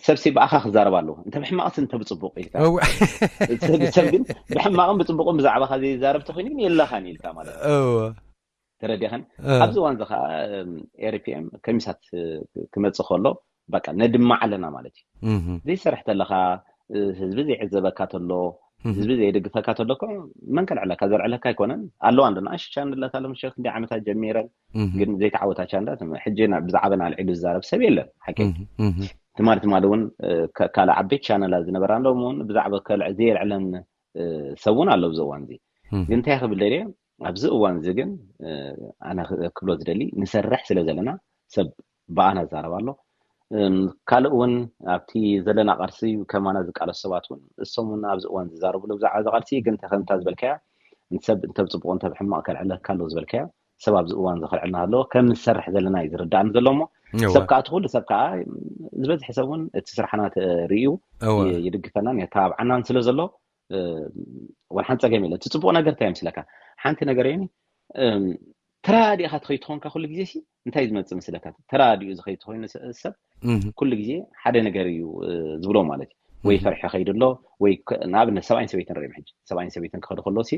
ሰብሲ ብኣኻ ክዛረብ ኣለዎ፣ እንተ ብሕማቕስ እንተ ብፅቡቕ ኢልካ። ሰብ ግን ብሕማቕን ብፅቡቕን ብዛዕባኻ ዘይዛረብ ተኮይኑ ግን የለኻን ኢልካ ማለት እዩ። ተረዲኸን? ኣብዚ እዋን እዚ ከዓ ኤርፒኤም ከሚሳት ክመፅእ ከሎ በቃ ነድምዕ ኣለና ማለት እዩ። ዘይሰርሕ ተለኻ፣ ህዝቢ ዘይዕዘበካ ተሎ፣ ህዝቢ ዘይድግፈካ ተሎ እኮ መን ከልዕለካ? ዘልዕለካ ኣይኮነን። ኣለዋ እንዶ ንኣሽቱ ቻነላት ኣሎ፣ ምሸት ክንደይ ዓመታት ጀሚረን ግን ዘይተዓወታ ቻነላት፣ ሕጂ ብዛዕበን ኣልዒሉ ዝዛረብ ሰብ የለን። ሓቂ ትማሊ ትማሊ እውን ካልእ ዓበይቲ ቻነላት ዝነበራ ኣለዎም እውን ብዛዕባ ከልዕ ዘየልዕለን ሰብ እውን ኣሎ ኣብዚ እዋን እዚ። ግን እንታይ ክብል ደልየ፣ ኣብዚ እዋን እዚ ግን ኣነ ክብሎ ዝደሊ፣ ንሰርሕ ስለ ዘለና ሰብ ብኣና ዝዛረብ ኣሎ። ካልእ እውን ኣብቲ ዘለና ቃልሲ ከማና ዝቃለሱ ሰባት እውን እሶም እውን ኣብዚ እዋን ዝዛረብሉ ብዛዕባ እዚ ቃልሲ ግን ተኸምታ ዝበልካያ ሰብ እንተ ብፅቡቕ እንተ ብሕማቕ ከልዕለካ ኣለዎ ዝበልካዮ ሰብ ኣብዚ እዋን ዝኸልዕልና ኣለዎ ከም ንሰርሕ ዘለና እዩ ዝርዳእኒ ዘሎ እሞ ሰብ ከዓ እቲ ኩሉ ሰብ ከዓ ዝበዝሐ ሰብ እውን እቲ ስራሕና ርእዩ ይድግፈናን የተባብዓናን ስለ ዘሎ ወልሓን ፀገም የለ። እቲ ፅቡቕ ነገር እንታይ ምስለካ ሓንቲ ነገር እየ ተራዲእካ ትኸይድ ትኾንካ ኩሉ ግዜ ሲ እንታይ ዝመፅእ ምስለካ ተራዲኡ ዝኸይድ ተኮይኑ ሰብ ኩሉ ግዜ ሓደ ነገር እዩ ዝብሎ ማለት እዩ። ወይ ፈርሒ ከይድ ኣሎ ወይ ንኣብነት ሰብኣይን ሰበይትን ርም ሕጂ ሰብኣይን ሰበይትን ክኸዱ ከሎ ሲ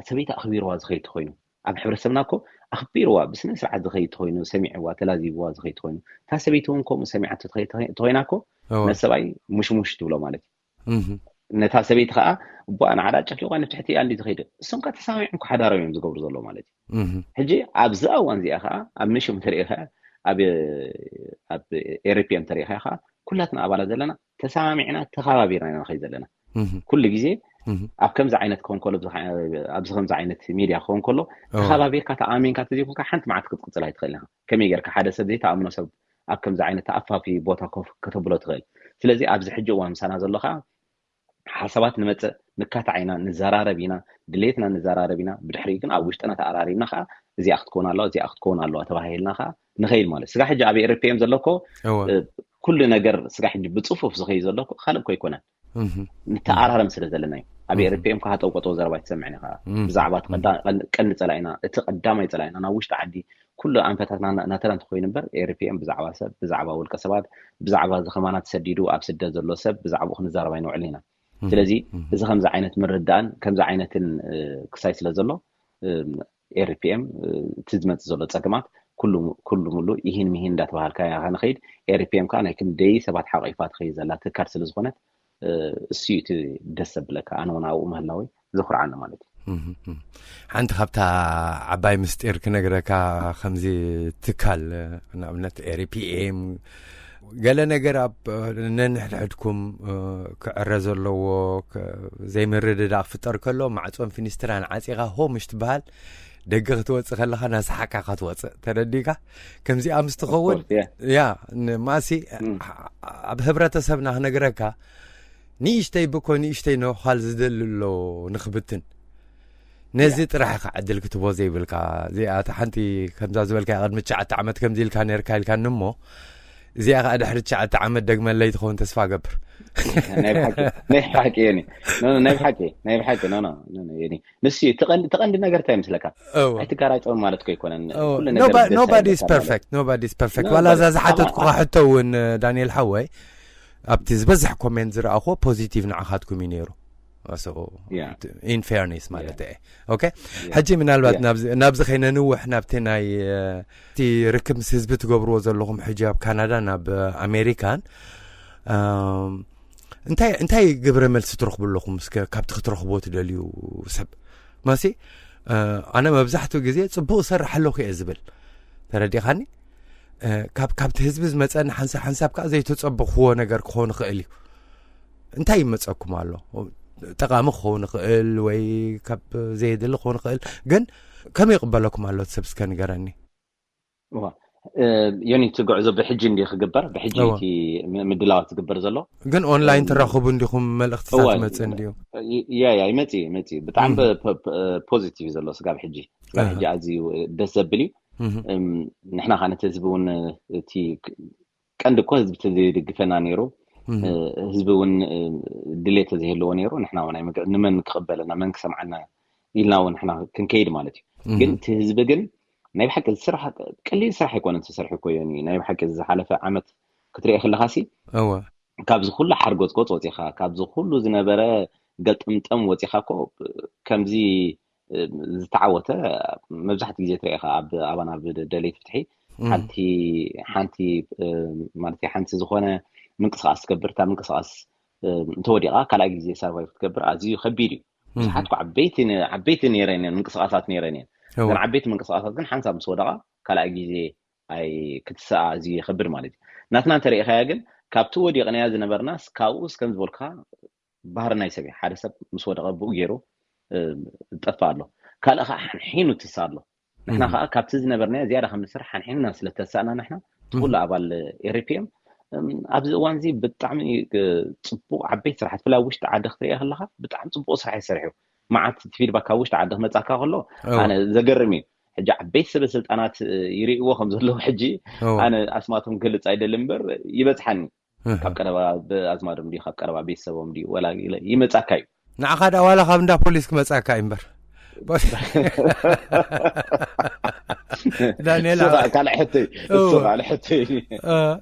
ሰበይቲ ኣኽቢርዋ ዝኸይድ ተኮይኑ ኣብ ሕብረተሰብና እኮ ኣኽቢርዋ ብስነ ስርዓት ዝኸይድ ተኮይኑ ሰሚዕዋ ተላዚብዋ ዝኸይድ ተኮይኑ እታ ሰበይቲ እውን ከምኡ ሰሚዓ ተኮይና እኮ ነሰብኣይ ሙሽሙሽ ትብሎ ማለት እዩ። ነታ ሰበይቲ ከዓ እቦኣ ንዓዳ ጨፍሊቋ ንትሕቲ እያ እንዲ ዝኸይድ እሶም ከዓ ተሰማሚዖም ክሓዳሮም እዮም ዝገብሩ ዘሎ ማለት እዩ። ሕጂ ኣብዚ እዋን እዚኣ ከዓ ኣብ ምሽም ተሪኢኻ ኣብ ኤርፒኤም ተሪኢኻ ከዓ ኩላትና ኣባላት ዘለና ተሰማሚዕና ተኸባቢርና ኢና ንኸይድ ዘለና ኩሉ ግዜ ኣብ ከምዚ ዓይነት ክኸውን ከሎ ኣብዚ ከምዚ ዓይነት ሚድያ ክኸውን ከሎ ተኸባቢርካ ተኣሚንካ ተዘይኮንካ ሓንቲ መዓት ክትቅፅል ኣይትኽእል ኢኻ። ከመይ ጌርካ ሓደ ሰብ ዘይተኣምኖ ሰብ ኣብ ከምዚ ዓይነት ተኣፋፊ ቦታ ኮፍ ከተብሎ ትኽእል? ስለዚ ኣብዚ ሕጂ እዋን ምሳና ዘሎ ከዓ ሓሳባት ንመፅእ ንካታዕ ኢና ንዘራረብ ኢና ድሌትና ንዘራረብ ኢና ብድሕሪኡ ግን ኣብ ውሽጥና ተኣራሪብና ከዓ እዚኣ ክትከውን ኣለዋ እዚኣ ክትከውን ኣለዋ ተባሂልና ከዓ ንኸይድ ማለት ስጋ ሕጂ ኣብ ኤርፒኤም ዘለኮ ኩሉ ነገር ስጋ ሕጂ ብፅፉፍ ዝኸይድ ዘለኮ ካልእ እኮ ኣይኮነን። ንተኣራረም ስለ ዘለና እዩ። ኣብ ኤርፒኤም ከዓ ጠውቆጠው ዘረባ ትሰምዕን ኢኻ ብዛዕባ ቀንዲ ፀላኢና እቲ ቀዳማይ ፀላኢና ናብ ውሽጢ ዓዲ ኩሉ ኣንፈታትና ናተና እንተኮይኑ እምበር ኤርፒኤም ብዛዕባ ሰብ ብዛዕባ ውልቀ ሰባት ብዛዕባ እዚ ከማና ተሰዲዱ ኣብ ስደት ዘሎ ሰብ ብዛዕባኡ ክንዛረብ ኣይንውዕልን ኢና። ስለዚ እዚ ከምዚ ዓይነት ምርዳእን ከምዚ ዓይነትን ክሳይ ስለ ዘሎ ኤርፒኤም እቲ ዝመፅእ ዘሎ ፀገማት ኩሉ ሙሉ ይህን ምሂን እንዳተባሃልካ ያ ንኸይድ። ኤርፒኤም ከዓ ናይ ክንደይ ሰባት ሓቂፋ ትኸይድ ዘላ ትካል ስለ ዝኾነት እሱ እቲ ደስ ዘብለካ። ኣነ እውን ኣብኡ ምህላወይ ዘኩርዓኒ ማለት እዩ። ሓንቲ ካብታ ዓባይ ምስጢር ክነግረካ፣ ከምዚ ትካል ንኣብነት ኤሪፒኤም ገለ ነገር ኣብ ነንሕድሕድኩም ክዕረ ዘለዎ ዘይምርድዳእ ክፍጠር ከሎ ማዕፆን ፊኒስትራን ዓፂኻ ሆ ምሽ ትበሃል ደገ ክትወፅእ ከለካ ናሰሓቅካ ክትወፅእ ተረዲካ። ከምዚኣ ምስ ትኸውን ያ ማሲ ኣብ ህብረተሰብና ክነግረካ ንእሽተይ ብኮ ንእሽተይ ነዃል ዝደሊ ኣሎ ንክብትን ነዚ ጥራሕ ኢኻ ዕድል ክትቦ ዘይብልካ። እዚኣ ሓንቲ ከምዛ ዝበልካ ቅድሚ ትሽዓተ ዓመት ከምዚ ኢልካ ነርካ ኢልካኒ እሞ እዚኣ ከዓ ድሕሪ ትሽዓተ ዓመት ደግመለይ ትኸውን ተስፋ ገብር። ናይ ብሓቂ ናይ ብሓቂ ናይ ብሓቂ ናይ ብሓቂ ንስ ተቐንዲ ነገር እንታይ ምስለካ ኣይትጋራጨውን ማለት ኮ ኣይኮነን። Nobody is perfect ዋላ እዛ ዝሓተትኩካ ሕቶ እውን ዳንኤል ሓወይ ኣብቲ ዝበዝሕ ኮሜንት ዝረኣኽዎ ፖዚቲቭ ንዓኻትኩም እዩ ነይሩ። In fairness ማለት እየ። ኦኬ ሕጂ ምናልባት ናብዚ ከይነንውሕ ናብቲ ናይ እቲ ርክብ ምስ ህዝቢ ትገብርዎ ዘለኹም ሕጂ ኣብ ካናዳ ናብ ኣሜሪካን እንታይ እንታይ ግብረ መልሲ ትረኽቡ ኣለኹም? እስከ ካብቲ ክትረኽቦ ትደልዩ ሰብ ማሲ ኣነ መብዛሕትኡ ግዜ ፅቡቅ እሰርሕ ኣለኹ እየ ዝብል ተረዲኻኒ። ካብ ካብቲ ህዝቢ ዝመፀኒ ሓንሳብ ሓንሳብ ከዓ ዘይተፀበኽዎ ነገር ክኾን ይኽእል እዩ። እንታይ ይመፀኩም ኣሎ? ጠቃሚ ክኸውን ይኽእል ወይ ካብ ዘየድሊ ክኸውን ይኽእል፣ ግን ከመይ ይቕበለኩም ኣሎ እቲ ሰብ እስከ ንገረኒ። ዮኒ እቲ ጉዕዞ ብሕጂ እንዲ ክግበር ብሕጂ እቲ ምድላዋት ዝግበር ዘሎ ግን ኦንላይን ትራኽቡ እንዲኹም መልእኽትታት ይመፅእ እንዲዩ? ያ ያ ይመፅእ ይመፅእ ብጣዕሚ ፖዚቲቭ ዘሎ ስጋብ ሕጂ ስጋብ ሕጂ ኣዝዩ ደስ ዘብል እዩ። ንሕና ከዓ ነቲ ህዝቢ እውን እቲ ቀንዲ እኮ ህዝቢ ተዘይድግፈና ነይሩ ህዝቢ እውን ድሌት ተዘይህልዎ ነይሩ ንሕና እውን ንመን ክቕበለና መን ክሰምዓና ኢልና እውን ንሕና ክንከይድ ማለት እዩ። ግን እቲ ህዝቢ ግን ናይ ብሓቂ ስራሕ ቀሊል ስራሕ ኣይኮነን ተሰርሑ እኮ እዩ። ናይ ብሓቂ ዝሓለፈ ዓመት ክትሪኦ ከለካ ሲ እወ ካብዚ ኩሉ ሓርጎፅጎፅ ወፂኻ ካብዚ ኩሉ ዝነበረ ገልጠምጠም ወፂኻ እኮ ከምዚ ዝተዓወተ መብዛሕትኡ ግዜ ትሪኢኻ ኣብ ኣባና ብደለይቲ ፍትሒ ሓንቲ ሓንቲ ማለት ሓንቲ ዝኾነ ምንቅስቃስ ትገብር እታ ምንቅስቃስ እንተወዲቓ ካልኣይ ግዜ ሰርቫይቭ ክትገብር ኣዝዩ ከቢድ እዩ። ብዙሓት ዓበይቲ ዓበይቲ ነይረን እየን ምንቅስቃሳት ነይረን እየን። እዘን ዓበይቲ ምንቅስቃሳት ግን ሓንሳብ ምስ ወደቓ ካልኣይ ግዜ ኣይ ክትስኣ ኣዝዩ ይኸብድ ማለት እዩ። ናትና እንተሪኢኻያ ግን ካብቲ ወዲቕናያ ዝነበርናስ ካብኡስ ከም ዝበልካ ባህሪ ናይ ሰብ ሓደ ሰብ ምስ ወደቐ ብኡ ገይሩ ዝጠፍእ ኣሎ። ካልእ ከዓ ሓንሒኑ ትሳ ኣሎ። ንሕና ከዓ ካብቲ ዝነበርናዮ ዝያዳ ከም ንስራሕ ሓንሒንና ስለ ተሳእና ንሕና እቲ ኩሉ ኣባል ኤሪፒኤም ኣብዚ እዋን እዚ ብጣዕሚ ፅቡቅ ዓበይቲ ስራሕቲ ብፍላይ ውሽጢ ዓዲ ክትሪኦ ከለካ ብጣዕሚ ፅቡቅ ስራሕ ይሰርሕ እዩ። መዓት እቲ ፊድባክ ካብ ውሽጢ ዓዲ ክመፃካ ከሎ ኣነ ዘገርም እዩ። ሕጂ ዓበይቲ ሰበ ስልጣናት ይርእይዎ ከም ዘለዉ ሕጂ ኣነ ኣስማቶም ክገልፅ ኣይደልን እምበር ይበፅሓኒ። ካብ ቀረባ ኣዝማዶም ድዩ ካብ ቀረባ ቤተሰቦም ድዩ ወላ ይመፃካ እዩ። ንዓኻ ዳ ዋላ ካብ እንዳ ፖሊስ ክመፃካ እዩ እምበር ዳንኤል ካልእ ሕቶይ እሱ ካልእ ሕቶይ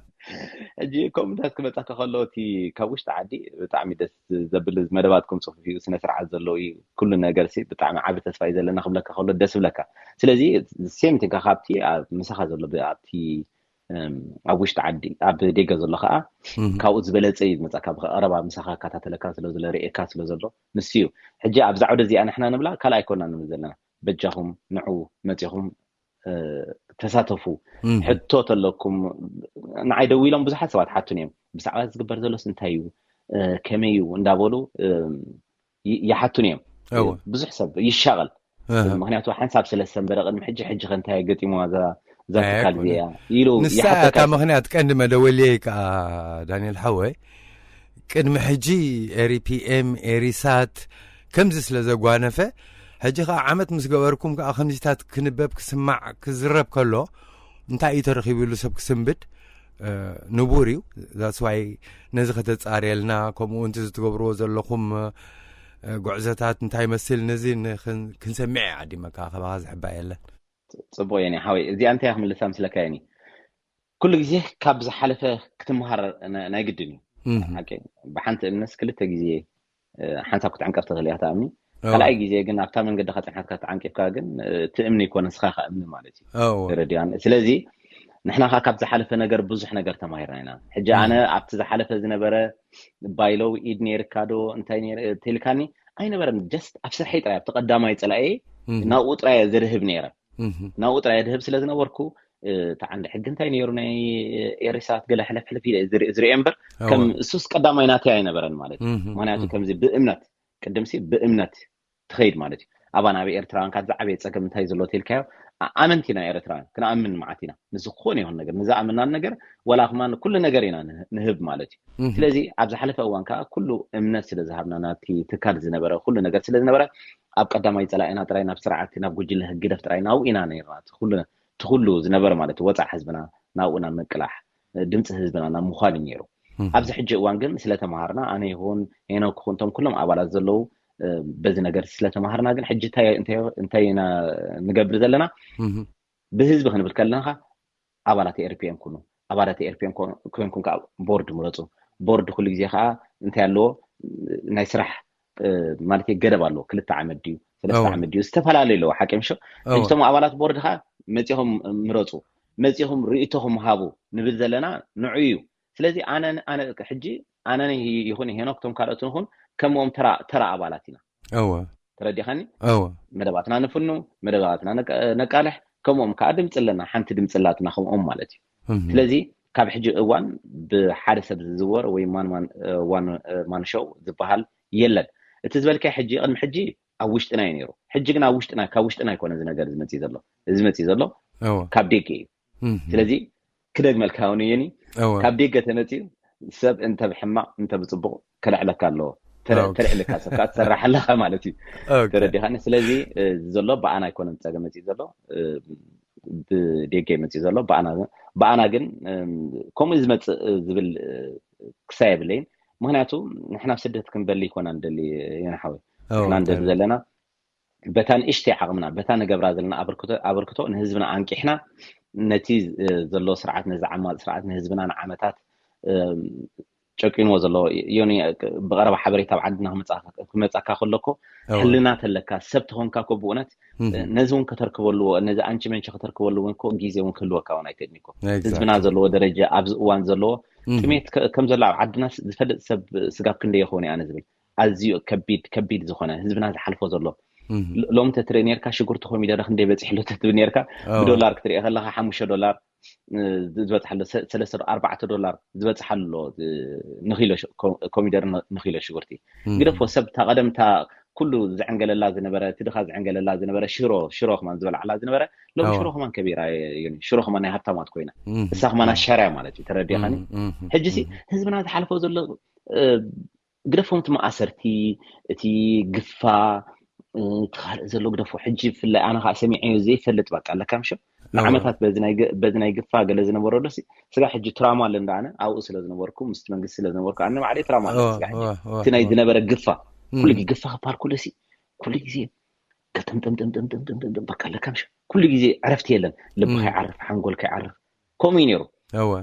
ሕጂ ኮመንታት ክመፃካ ከሎ እቲ ካብ ውሽጢ ዓዲ ብጣዕሚ ደስ ዘብል መደባትኩም ፅፉፍ እዩ ስነ ስርዓት ዘለዎ እዩ። ኩሉ ነገር ሲ ብጣዕሚ ዓቢ ተስፋ እዩ ዘለና ክብለካ ከሎ ደስ ብለካ። ስለዚ ሴም ቲንካ ካብቲ ምሳኻ ዘሎ ኣብቲ ኣብ ውሽጢ ዓዲ ኣብ ደገ ዘሎ ከዓ ካብኡ ዝበለፀ እዩ ዝመፃካ ብቀረባ ምሳኻ እከታተለካ ስለ ዘሎ ርእየካ ስለ ዘሎ ንሱ እዩ። ሕጂ ኣብዛ ዓውደ እዚኣ ንሕና ንብላ ካልእ ኣይኮና ንብል ዘለና በጃኹም ንዑ መፂኹም ተሳተፉ ሕቶ ተለኩም ንዓይ ደው ኢሎም ብዙሓት ሰባት ሓቱን እዮም ብዛዕባ ዝግበር ዘሎስ እንታይ እዩ ከመይ እዩ እንዳበሉ ይሓቱን እዮም። ብዙሕ ሰብ ይሻቐል ምክንያቱ ሓንሳብ ስለ ዝሰንበደ ቅድሚ ሕጂ ሕጂ ከ እንታይ ገጢምዋ እዛ ትካል እዚኣ ኢሉ ንሳ እታ ምክንያት ቀንዲ መደወልየይ ከዓ ዳንኤል ሓወይ ቅድሚ ሕጂ ኤሪፒኤም ኤሪሳት ከምዚ ስለ ዘጓነፈ ሕጂ ከዓ ዓመት ምስ ገበርኩም ከዓ ከምዚታት ክንበብ ክስማዕ ክዝረብ ከሎ እንታይ እዩ ተረኪቡ ኢሉ ሰብ ክስንብድ ንቡር እዩ። ዛስዋይ ነዚ ከተፃርየልና ከምኡ እንቲ ዝትገብርዎ ዘለኹም ጉዕዞታት እንታይ መስል ነዚ ክንሰምዕ እየ ዓዲመካ ካባካ ዝሕባ የለን። ፅቡቅ የኒ ሓወይ እዚኣ እንታይ ክምልሳ ምስለካ የኒ ኩሉ ግዜ ካብ ዝሓለፈ ክትመሃር ናይ ግድን እዩ። ብሓንቲ እምነስ ክልተ ግዜ ሓንሳብ ክትዕንቀፍ ትኽእል እያ ተኣምኒ ካልኣይ ግዜ ግን ኣብታ መንገዲ ከፅናሕካ ተዓንቂፍካ ግን ትእምኒ ይኮነ ንስኻ ከእምኒ ማለት እዩ። ተረዲኣኒ። ስለዚ ንሕና ከዓ ካብ ዝሓለፈ ነገር ብዙሕ ነገር ተማሂርና ኢና። ሕጂ ኣነ ኣብቲ ዝሓለፈ ዝነበረ ባይለው ኢድ ነይርካ ዶ እንታይ ተልካኒ ኣይነበረን። ጀስት ኣብ ስርሐይ ጥራይ ኣብቲ ቀዳማይ ፀላኤ ናብኡ ጥራይ ዘድህብ ነይረ። ናብኡ ጥራይ ድህብ ስለ ዝነበርኩ እቲ ዓንዲ ሕጊ እንታይ ነይሩ ናይ ኤሪሳት ገለ ሕለፍ ሕልፍ ዝሪኦ እምበር ከም እሱስ ቀዳማይ ናተይ ኣይነበረን ማለት እዩ። ምክንያቱ ከምዚ ብእምነት ቅድምሲ ብእምነት ትኸይድ ማለት እዩ። ኣባና ኣብ ኤርትራውያን ካብ ዝዓበየ ፀገም እንታይ ዘሎ ተልካዮ ኣመንቲ ኢና ኤርትራውያን ክንኣምን መዓት ኢና። ንዝኾነ ይኹን ነገር ንዝኣምናን ነገር ዋላ ክማን ኩሉ ነገር ኢና ንህብ ማለት እዩ። ስለዚ ኣብ ዝሓለፈ እዋን ከዓ ኩሉ እምነት ስለ ዝሃብና ናብቲ ትካል ዝነበረ ኩሉ ነገር ስለ ዝነበረ ኣብ ቀዳማይ ፀላኢና ጥራይ ናብ ስርዓት ናብ ጉጅለ ህግደፍ ጥራይ ናብኡ ኢና ነርና። ትኩሉ ዝነበረ ማለት ወፃእ ህዝብና ናብኡ ናብ ምቅላሕ ድምፂ ህዝብና ናብ ምዃን እዩ ነይሩ። ኣብዚ ሕጂ እዋን ግን ስለተምሃርና ኣነ ይኹን ሄኖክ ክኹን እቶም ኩሎም ኣባላት ዘለዉ በዚ ነገር ስለተምሃርና ግን ሕጂ እንታይ ኢና ንገብር ዘለና? ብህዝቢ ክንብል ከለና ኣባላት ኤርፒኤም ኩኑ ኣባላት ኤርፒኤም ኮይንኩም ከዓ ቦርድ ምረፁ። ቦርድ ኩሉ ግዜ ከዓ እንታይ ኣለዎ ናይ ስራሕ ማለት ገደብ ኣለዎ። ክልተ ዓመት ድዩ ሰለስተ ዓመት ድዩ ዝተፈላለዩ ኣለዎ። ሓቂ ምሽ እቶም ኣባላት ቦርድ ከዓ መፂኹም ምረፁ መፂኹም ርእይቶኹም ሃቡ ንብል ዘለና ንዑ እዩ። ስለዚ ኣነ ሕጂ ኣነ ይኹን ሄኖክ እቶም ካልኦት ንኹን ከምኦም ተራ ኣባላት ኢና። እወ ተረዲኻኒ? እወ መደባትና ንፍኑ መደባትና ነቃልሕ ከምኦም ከዓ ድምፂ ኣለና ሓንቲ ድምፂ ኣላትና ከምኦም ማለት እዩ። ስለዚ ካብ ሕጂ እዋን ብሓደ ሰብ ዝዝወር ወይ ማን ማን ሾው ዝበሃል የለን። እቲ ዝበልካይ ሕጂ ቅድሚ ሕጂ ኣብ ውሽጥና እዩ ነይሩ። ሕጂ ግን ኣብ ውሽጥና ካብ ውሽጥና ኣይኮነ እዚ ነገር ዝመፅእ ዘሎ እዚ መፅእ ዘሎ ካብ ደገ እዩ። ስለዚ ክደግመልካ እውን እየኒ ካብ ደገ ተመፅኡ ሰብ እንተ ብሕማቕ እንተ ብፅቡቕ ከልዕለካ ኣለዎ። ተልዕልካ ሰብ ከዓ ትሰራሕ ኣለካ ማለት እዩ። ተረዲኻኒ? ስለዚ ዘሎ ብኣና ኣይኮነን ፀገም መፅኡ ዘሎ ብደገ መፅኡ ዘሎ ብኣና ግን ከምኡ ዝመፅእ ዝብል ክሳይ የብለይን። ምክንያቱ ንሕና ስደት ክንበሊ ይኮና ንደሊ የንሓወይ ንሕና ንደሊ ዘለና በታ ንእሽተይ ዓቕምና በታ ንገብራ ዘለና ኣበርክቶ ንህዝብና ኣንቂሕና ነቲ ዘሎ ስርዓት ነዚ ዓማፅ ስርዓት ንህዝብና ንዓመታት ጨቂንዎ ዘሎ ዮኒ ብቐረባ ሓበሬታ ኣብ ዓድና ክመፃካ ከለኮ ሕልና ተለካ ሰብ ተኾንካ ኮ ብእውነት ነዚ እውን ከተርክበሉ ነዚ ኣንቺ መንቺ ከተርክበሉ እውን ኮ ግዜ እውን ክህልወካ እውን ኣይክእልን እኮ ህዝብና ዘለዎ ደረጃ ኣብዚ እዋን ዘለዎ ጥሜት ከም ዘሎ ኣብ ዓድና ዝፈልጥ ሰብ ስጋብ ክንደይ ይኸውን ኣነ ዝብል ኣዝዩ ከቢድ ከቢድ ዝኾነ ህዝብና ዝሓልፎ ዘሎ ሎም ተትርኢ ነርካ ሽጉርቲ ኮሚደረ ክንደይ በፂሕ ኣሎ ተትብል ነርካ ብዶላር ክትሪኦ ከለካ ሓሙሽተ ዶላር ዝበፅሓሎ ሰለስተ ኣርባዕተ ዶላር ዝበፅሓሎ ንኪሎ ኮሚደር ንኪሎ ሽጉርቲ ግደፎ ሰብ እታ ቀደምታ ኩሉ ዝዕንገለላ ዝነበረ እቲ ድኻ ዝዕንገለላ ዝነበረ ሽሮ ሽሮ ከማን ዝበልዓላ ዝነበረ ሎም ሽሮ ከማን ከቢራ ሽሮ ከማን ናይ ሃብታማት ኮይና እሳ ከማን ኣሻርያ ማለት እዩ ተረዲኻኒ ሕጂ ሲ ህዝብና ዝሓልፎ ዘሎ ግደፎም እቲ መኣሰርቲ እቲ ግፋ እቲ ካልእ ዘሎ ግደፎ ሕጂ ብፍላይ ኣነ ከዓ ሰሚዐዮ ዘይፈልጥ በቃ ኣለካ ምሽ ንዓመታት በዚ ናይ ግፋ ገለ ዝነበሮ ዶ ስጋ ሕጂ ትራማ ኣለ እንዳ ኣነ ኣብኡ ስለ ዝነበርኩ ምስቲ መንግስቲ ስለ ዝነበርኩ ኣነ ባዕለይ ትራማ ኣለ ስጋ ሕጂ እቲ ናይ ዝነበረ ግፋ ኩሉ ግፋ ክባል ኩሉ ሲ ኩሉ ግዜ ገልጠምጠምጠምጠምጠምጠምጠምጠም በቃ ኣለካ ምሽ ኩሉ ግዜ ዕረፍቲ የለን ልብካ ይዓርፍ ሓንጎልካ ይዓርፍ ከምኡ እዩ ነይሩ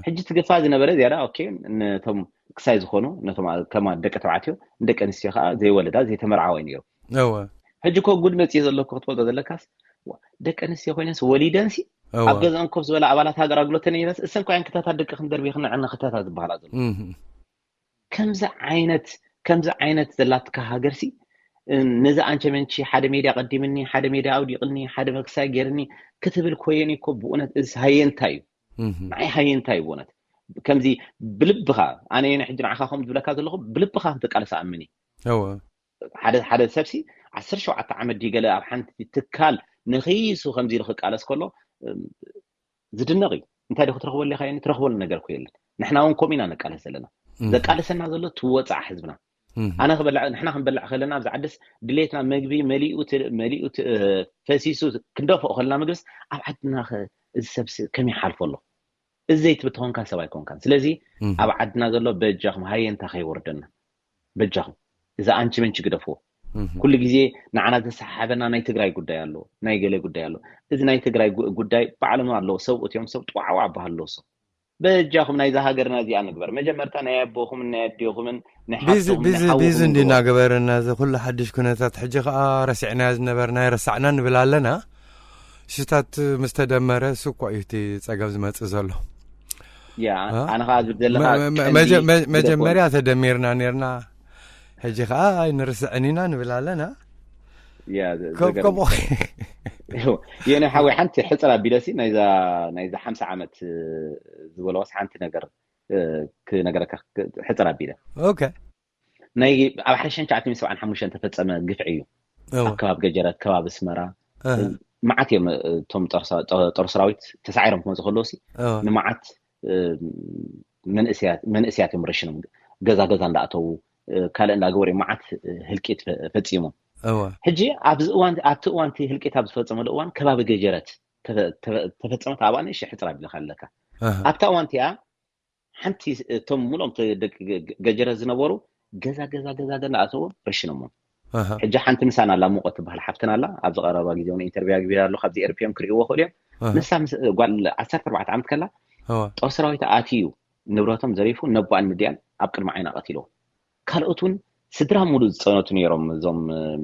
ሕጂ ትግፋ ዝነበረ ዝያዳ ኦኬ ነቶም ክሳይ ዝኾኑ ነቶም ከማ ደቂ ተባዕትዮ ንደቂ ኣንስትዮ ከዓ ዘይወለዳ ዘይተመርዓወ ነይሩ ሕጂ ኮ ጉድ መፅእ ዘለኩ ክትፈልጦ ዘለካስ ደቂ ኣንስትዮ ኮይነስ ወሊደንሲ ኣብ ገዛኦም ኮፍ ዝበላ ኣባላት ሃገር ኣግሎተ ነይረስ እሰን ኮያን ክታታት ደቂ ክንደርቢ ክንዕነ ክታታት ዝበሃላ ዘሎ ከምዚ ዓይነት ከምዚ ዓይነት ዘላትካ ሃገርሲ ነዚ ኣንቸመንቺ ሓደ ሜድያ ቀዲምኒ ሓደ ሜድያ ኣውዲቕኒ ሓደ መክሳይ ገይርኒ ክትብል ኮየኒ እኮ ብእውነት እዚ ሃየንታ እዩ ንዓይ ሃየንታ እዩ ብእውነት ከምዚ ብልብኻ ኣነ የነ ሕጂ ንዓኻ ከም ዝብለካ ዘለኹ ብልብኻ ክትቃለስ ኣምን ሓደ ሓደ ሰብሲ ዓሰርተ ሸውዓተ ዓመት ድዩ ገለ ኣብ ሓንቲ ትካል ንኽይሱ ከምዚ ኢሉ ክቃለስ ከሎ ዝድነቕ እዩ እንታይ ዶ ክትረኽበሉ ኢኻ ትረኽበሉ ነገር እኮ የለን ንሕና እውን ከምኡ ኢና ንቃለስ ዘለና ዘቃለሰና ዘሎ ትወፃዕ ህዝብና ኣነ ክበልዕ ንሕና ክንበልዕ ከለና ኣብዚ ዓድስ ድሌትና መግቢ መሊኡ መሊኡ ፈሲሱ ክንደፍኦ ከለና ምግብስ ኣብ ዓድና እዚ ሰብሲ ከመይ ሓልፎ ኣሎ እዚ ዘይትብል ተኾንካ ሰብ ኣይኮንካን ስለዚ ኣብ ዓድና ዘሎ በጃኹም ሃየንታ ከይወርደና በጃኹም እዚ ኣንቺ መንቺ ግደፍዎ ኩሉ ግዜ ንዓና ዘሰሓሓበና ናይ ትግራይ ጉዳይ ኣሎ ናይ ገለ ጉዳይ ኣሎ እዚ ናይ ትግራይ ጉዳይ ባዕሎም ኣለዎ ሰብ እትዮም ሰብ ጥዋዕዋ ኣባሃል ኣለዎ ሰብ በጃኹም ናይዛ ሃገርና እዚኣ ንግበር። መጀመርታ ናይ ኣቦኹምን ናይ ኣዴኹምን ናይ ቢዚ ሓፍትኹምን ናይ ቢዚ ቢዚ ሓውኹምን እንዲና ንግበሩ። ገበረና እዚ ኩሉ ሓድሽ ኩነታት። ሕጂ ከዓ ረሲዕናዮ ዝነበርና ይረሳዕና ንብል ኣለና። ሽታት ምስ ተደመረ እሱ እኮ እዩ እቲ ጸገም ዝመጽእ ዘሎ። ያ እ? ኣነ ከዓ ዝብል ዘለካ መ- መ- ቀንዲ መጀ- መ- ግደፎም። መጀመርያ ተደሚርና ነርና። ሕጂ ከዓ ኣይንርስዕን ኢና ንብል ኣለና። ያ ዘ- ከም- ዘገርም ከምኡ የኔ ሓወይ ሓንቲ ሕፅር ኣቢለሲ ናይዛ ናይዛ ሓምሳ ዓመት እ፣ ዝበለዋስ ሓንቲ ነገር እ፣ ክነገረካ ክ- ሕፅር ኣቢለ ኦኬ። ናይ ኣብ ሓደ ሽሕን ትሽዓተ ሚእትን ሰብዓን ሓሙሽተን ተፈፀመ ግፍዒ እዩ። እወ። ኣብ ከባቢ ገጀረት ከባቢ ኣስመራ እህ፣ እ፣ መዓት እዮም እ፣ እቶም ጦር ሰ- ጦ- ጦር ሰራዊት ተሳዒሮም ክመፁ ከለውሲ እወ። ንመዓት እ፣ መንእሰያት መንእሰያት እዮም ረሽኖም ገዛ ገዛ እንዳኣተዉ እ፣ ካልእ እንዳገበሩ እዮም መዓት እ፣ ህልቂት ፈ- ፈፂሞም። እወ። ሕጂ ኣብዚ እዋን ኣብቲ እዋን እቲ ህልቂት ኣብ ዝፈፀመሉ እዋን ከባቢ ገጀረት ተፈ- ተፈ- ተፈፀመት ኣብኣ ንእሽተይ ሕፅር ኣቢልካ ኣለካ። እህ፣ ኣብታ እዋን እቲኣ ሓንቲ እቶም ሙሉኦም ተ- ደቂ ገ- ገ- ገጀረት ዝነበሩ ገዛ ገዛ ገዛ ገዛ ኣተዎም ረሽኖሞም። እህ፣ ሕጂ ሓንቲ ምሳና ኣላ ሙቐት ትበሃል ሓፍትና ኣላ ኣብዚ ቀረባ ግዜ እውን ኢንተርቪው ኣግቢራ ኣሎ ካብዚ ኤርፒኦም ክርእይዎ ክእሉ እዮም። እህ፣ ንሳ ምስ ጓል ዓሰርተ ኣርባዕተ ዓመት ከላ እወ። ጦር ሰራዊት ኣትዩ ንብረቶም ዘሪፉ ነቦኣን ንዲያን ኣብ ቅድሚ ዓይና ቀቲልዎ። ካልኦት እውን ስድራ ሙሉእ ዝፀነቱ ነይሮም እዞም እም፣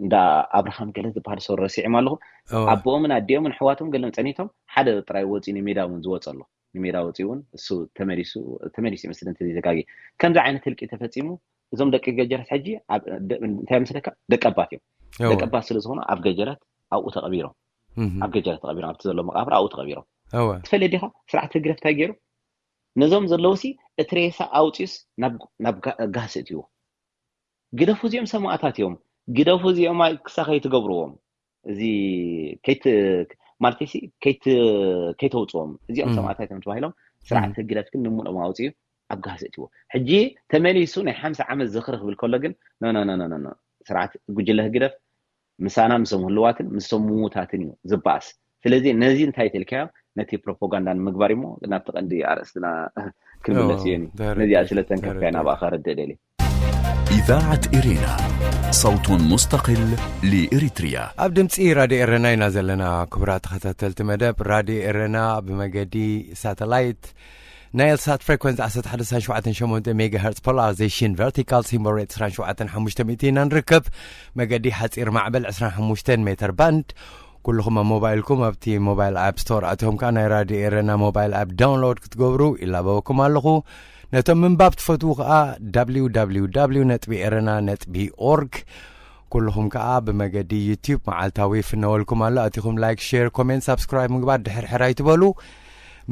እንዳ ኣብርሃም ገለ ዝበሃል ሰው ረሲዕም ኣለኹ። እወ። ኣቦኦምን ኣዲኦምን ኣሕዋቶም ገለም ፀኒቶም ሓደ ጥራይ ወፂኡ ንሜዳ እውን ዝወፀ ኣሎ። ንሜዳ ወፂኡ እውን እሱ ተመሊሱ ተመሊሱ ይመስል እንተ ዘይተጋጊ ከምዚ ዓይነት ህልቂ ተፈፂሙ። እዞም ደቂ ገጀረት ሕጂ ኣብ ደ- እንታይ መስለካ ደቀባት እዮም። እወ። ደቀባት ስለ ዝኾኑ ኣብ ገጀረት ኣብኡ ተቐቢሮም እህ፣ ኣብ ገጀረት ተቐቢሮም ኣብቲ ዘሎ መቃብር ኣብኡ ተቐቢሮም። እወ። ትፈልጥ ዲኻ ስርዓት ህግደፍ እንታይ ገይሩ? ነዞም ዘለውሲ እቲ ሬሳ ኣውፂኡስ ናብ ናብ ጋ- ጋህሲ እትይዎ ግደፉ እዚኦም ሰማእታት እዮም። ግደፉ እዚኦም ኣይ- ክሳ ከይትገብርዎም እዚ ከይት ማለትሲ ከይት ከይተውፅዎም እዚኦም እም። ሰማእታት እዮም ተባሂሎም ስርዓት እም። ህግደፍ ግን ንሙኖም ኣውፅኡ ኣብ ጋህሲ እትይዎ። ሕጂ ተመሊሱ ናይ ሓምሳ ዓመት ዝኽሪ ክብል ከሎ ግን ኖ ኖ ኖ ኖ ኖ ኖ። ስርዓት ጉጅለ ህግደፍ ምሳና ምሶም ህልዋትን ምሶም ምዉታትን እዩ ዝበኣስ። ስለዚ ነዚ እንታይ ተልካዮ ነቲ ፕሮፓጋንዳ ንምግባር እሞ ናብቲ ቀንዲ ኣርእስትና ክንምለስ ኦ፣ እየኒ። ተረዲኤ፣ ነዚኣ ስለ ተንከፍካዮ ተረዲኤ። ናብኣ ከረድእ ደልየ። إذاعة إرينا، صوت مستقل لإريتريا. ኣብ ድምፂ ራድዮ ኤረና ኢና ዘለና። ክቡራት ተኸታተልቲ መደብ ራድዮ ኤረና ብመገዲ ሳተላይት ናይል ሳት ፍሬኮንስ ዓሰርተ ሓደ ነጥቢ ሸሞንተ ሜጋ ሄርትስ ፖላራይዜሽን ቨርቲካል ሲምቦል ሬት ዕስራን ሸውዓተን ሓሙሽተ ሚእቲ ኢና ንርከብ። መገዲ ሓፂር ማዕበል ዕስራን ሓሙሽተን ሜትር ባንድ። ኩልኹም ኣብ ሞባይልኩም ኣብቲ ሞባይል ኣፕ ስቶር ኣትዮም ከዓ ናይ ራድዮ ኤረና ሞባይል ኣፕ ዳውንሎድ ክትገብሩ ይላበወኩም ኣለኹ። ነቶም ምንባብ ትፈትዉ ከዓ www ነጥቢ ኤረና ነጥቢ ኦርግ። ኩልኹም ከዓ ብመገዲ ዩቲዩብ መዓልታዊ ይፍነወልኩም ኣሎ። ኣቲኹም ላይክ፣ ሼር፣ ኮሜንት፣ ሳብስክራይብ ምግባር ድሕርሕር ኣይትበሉ።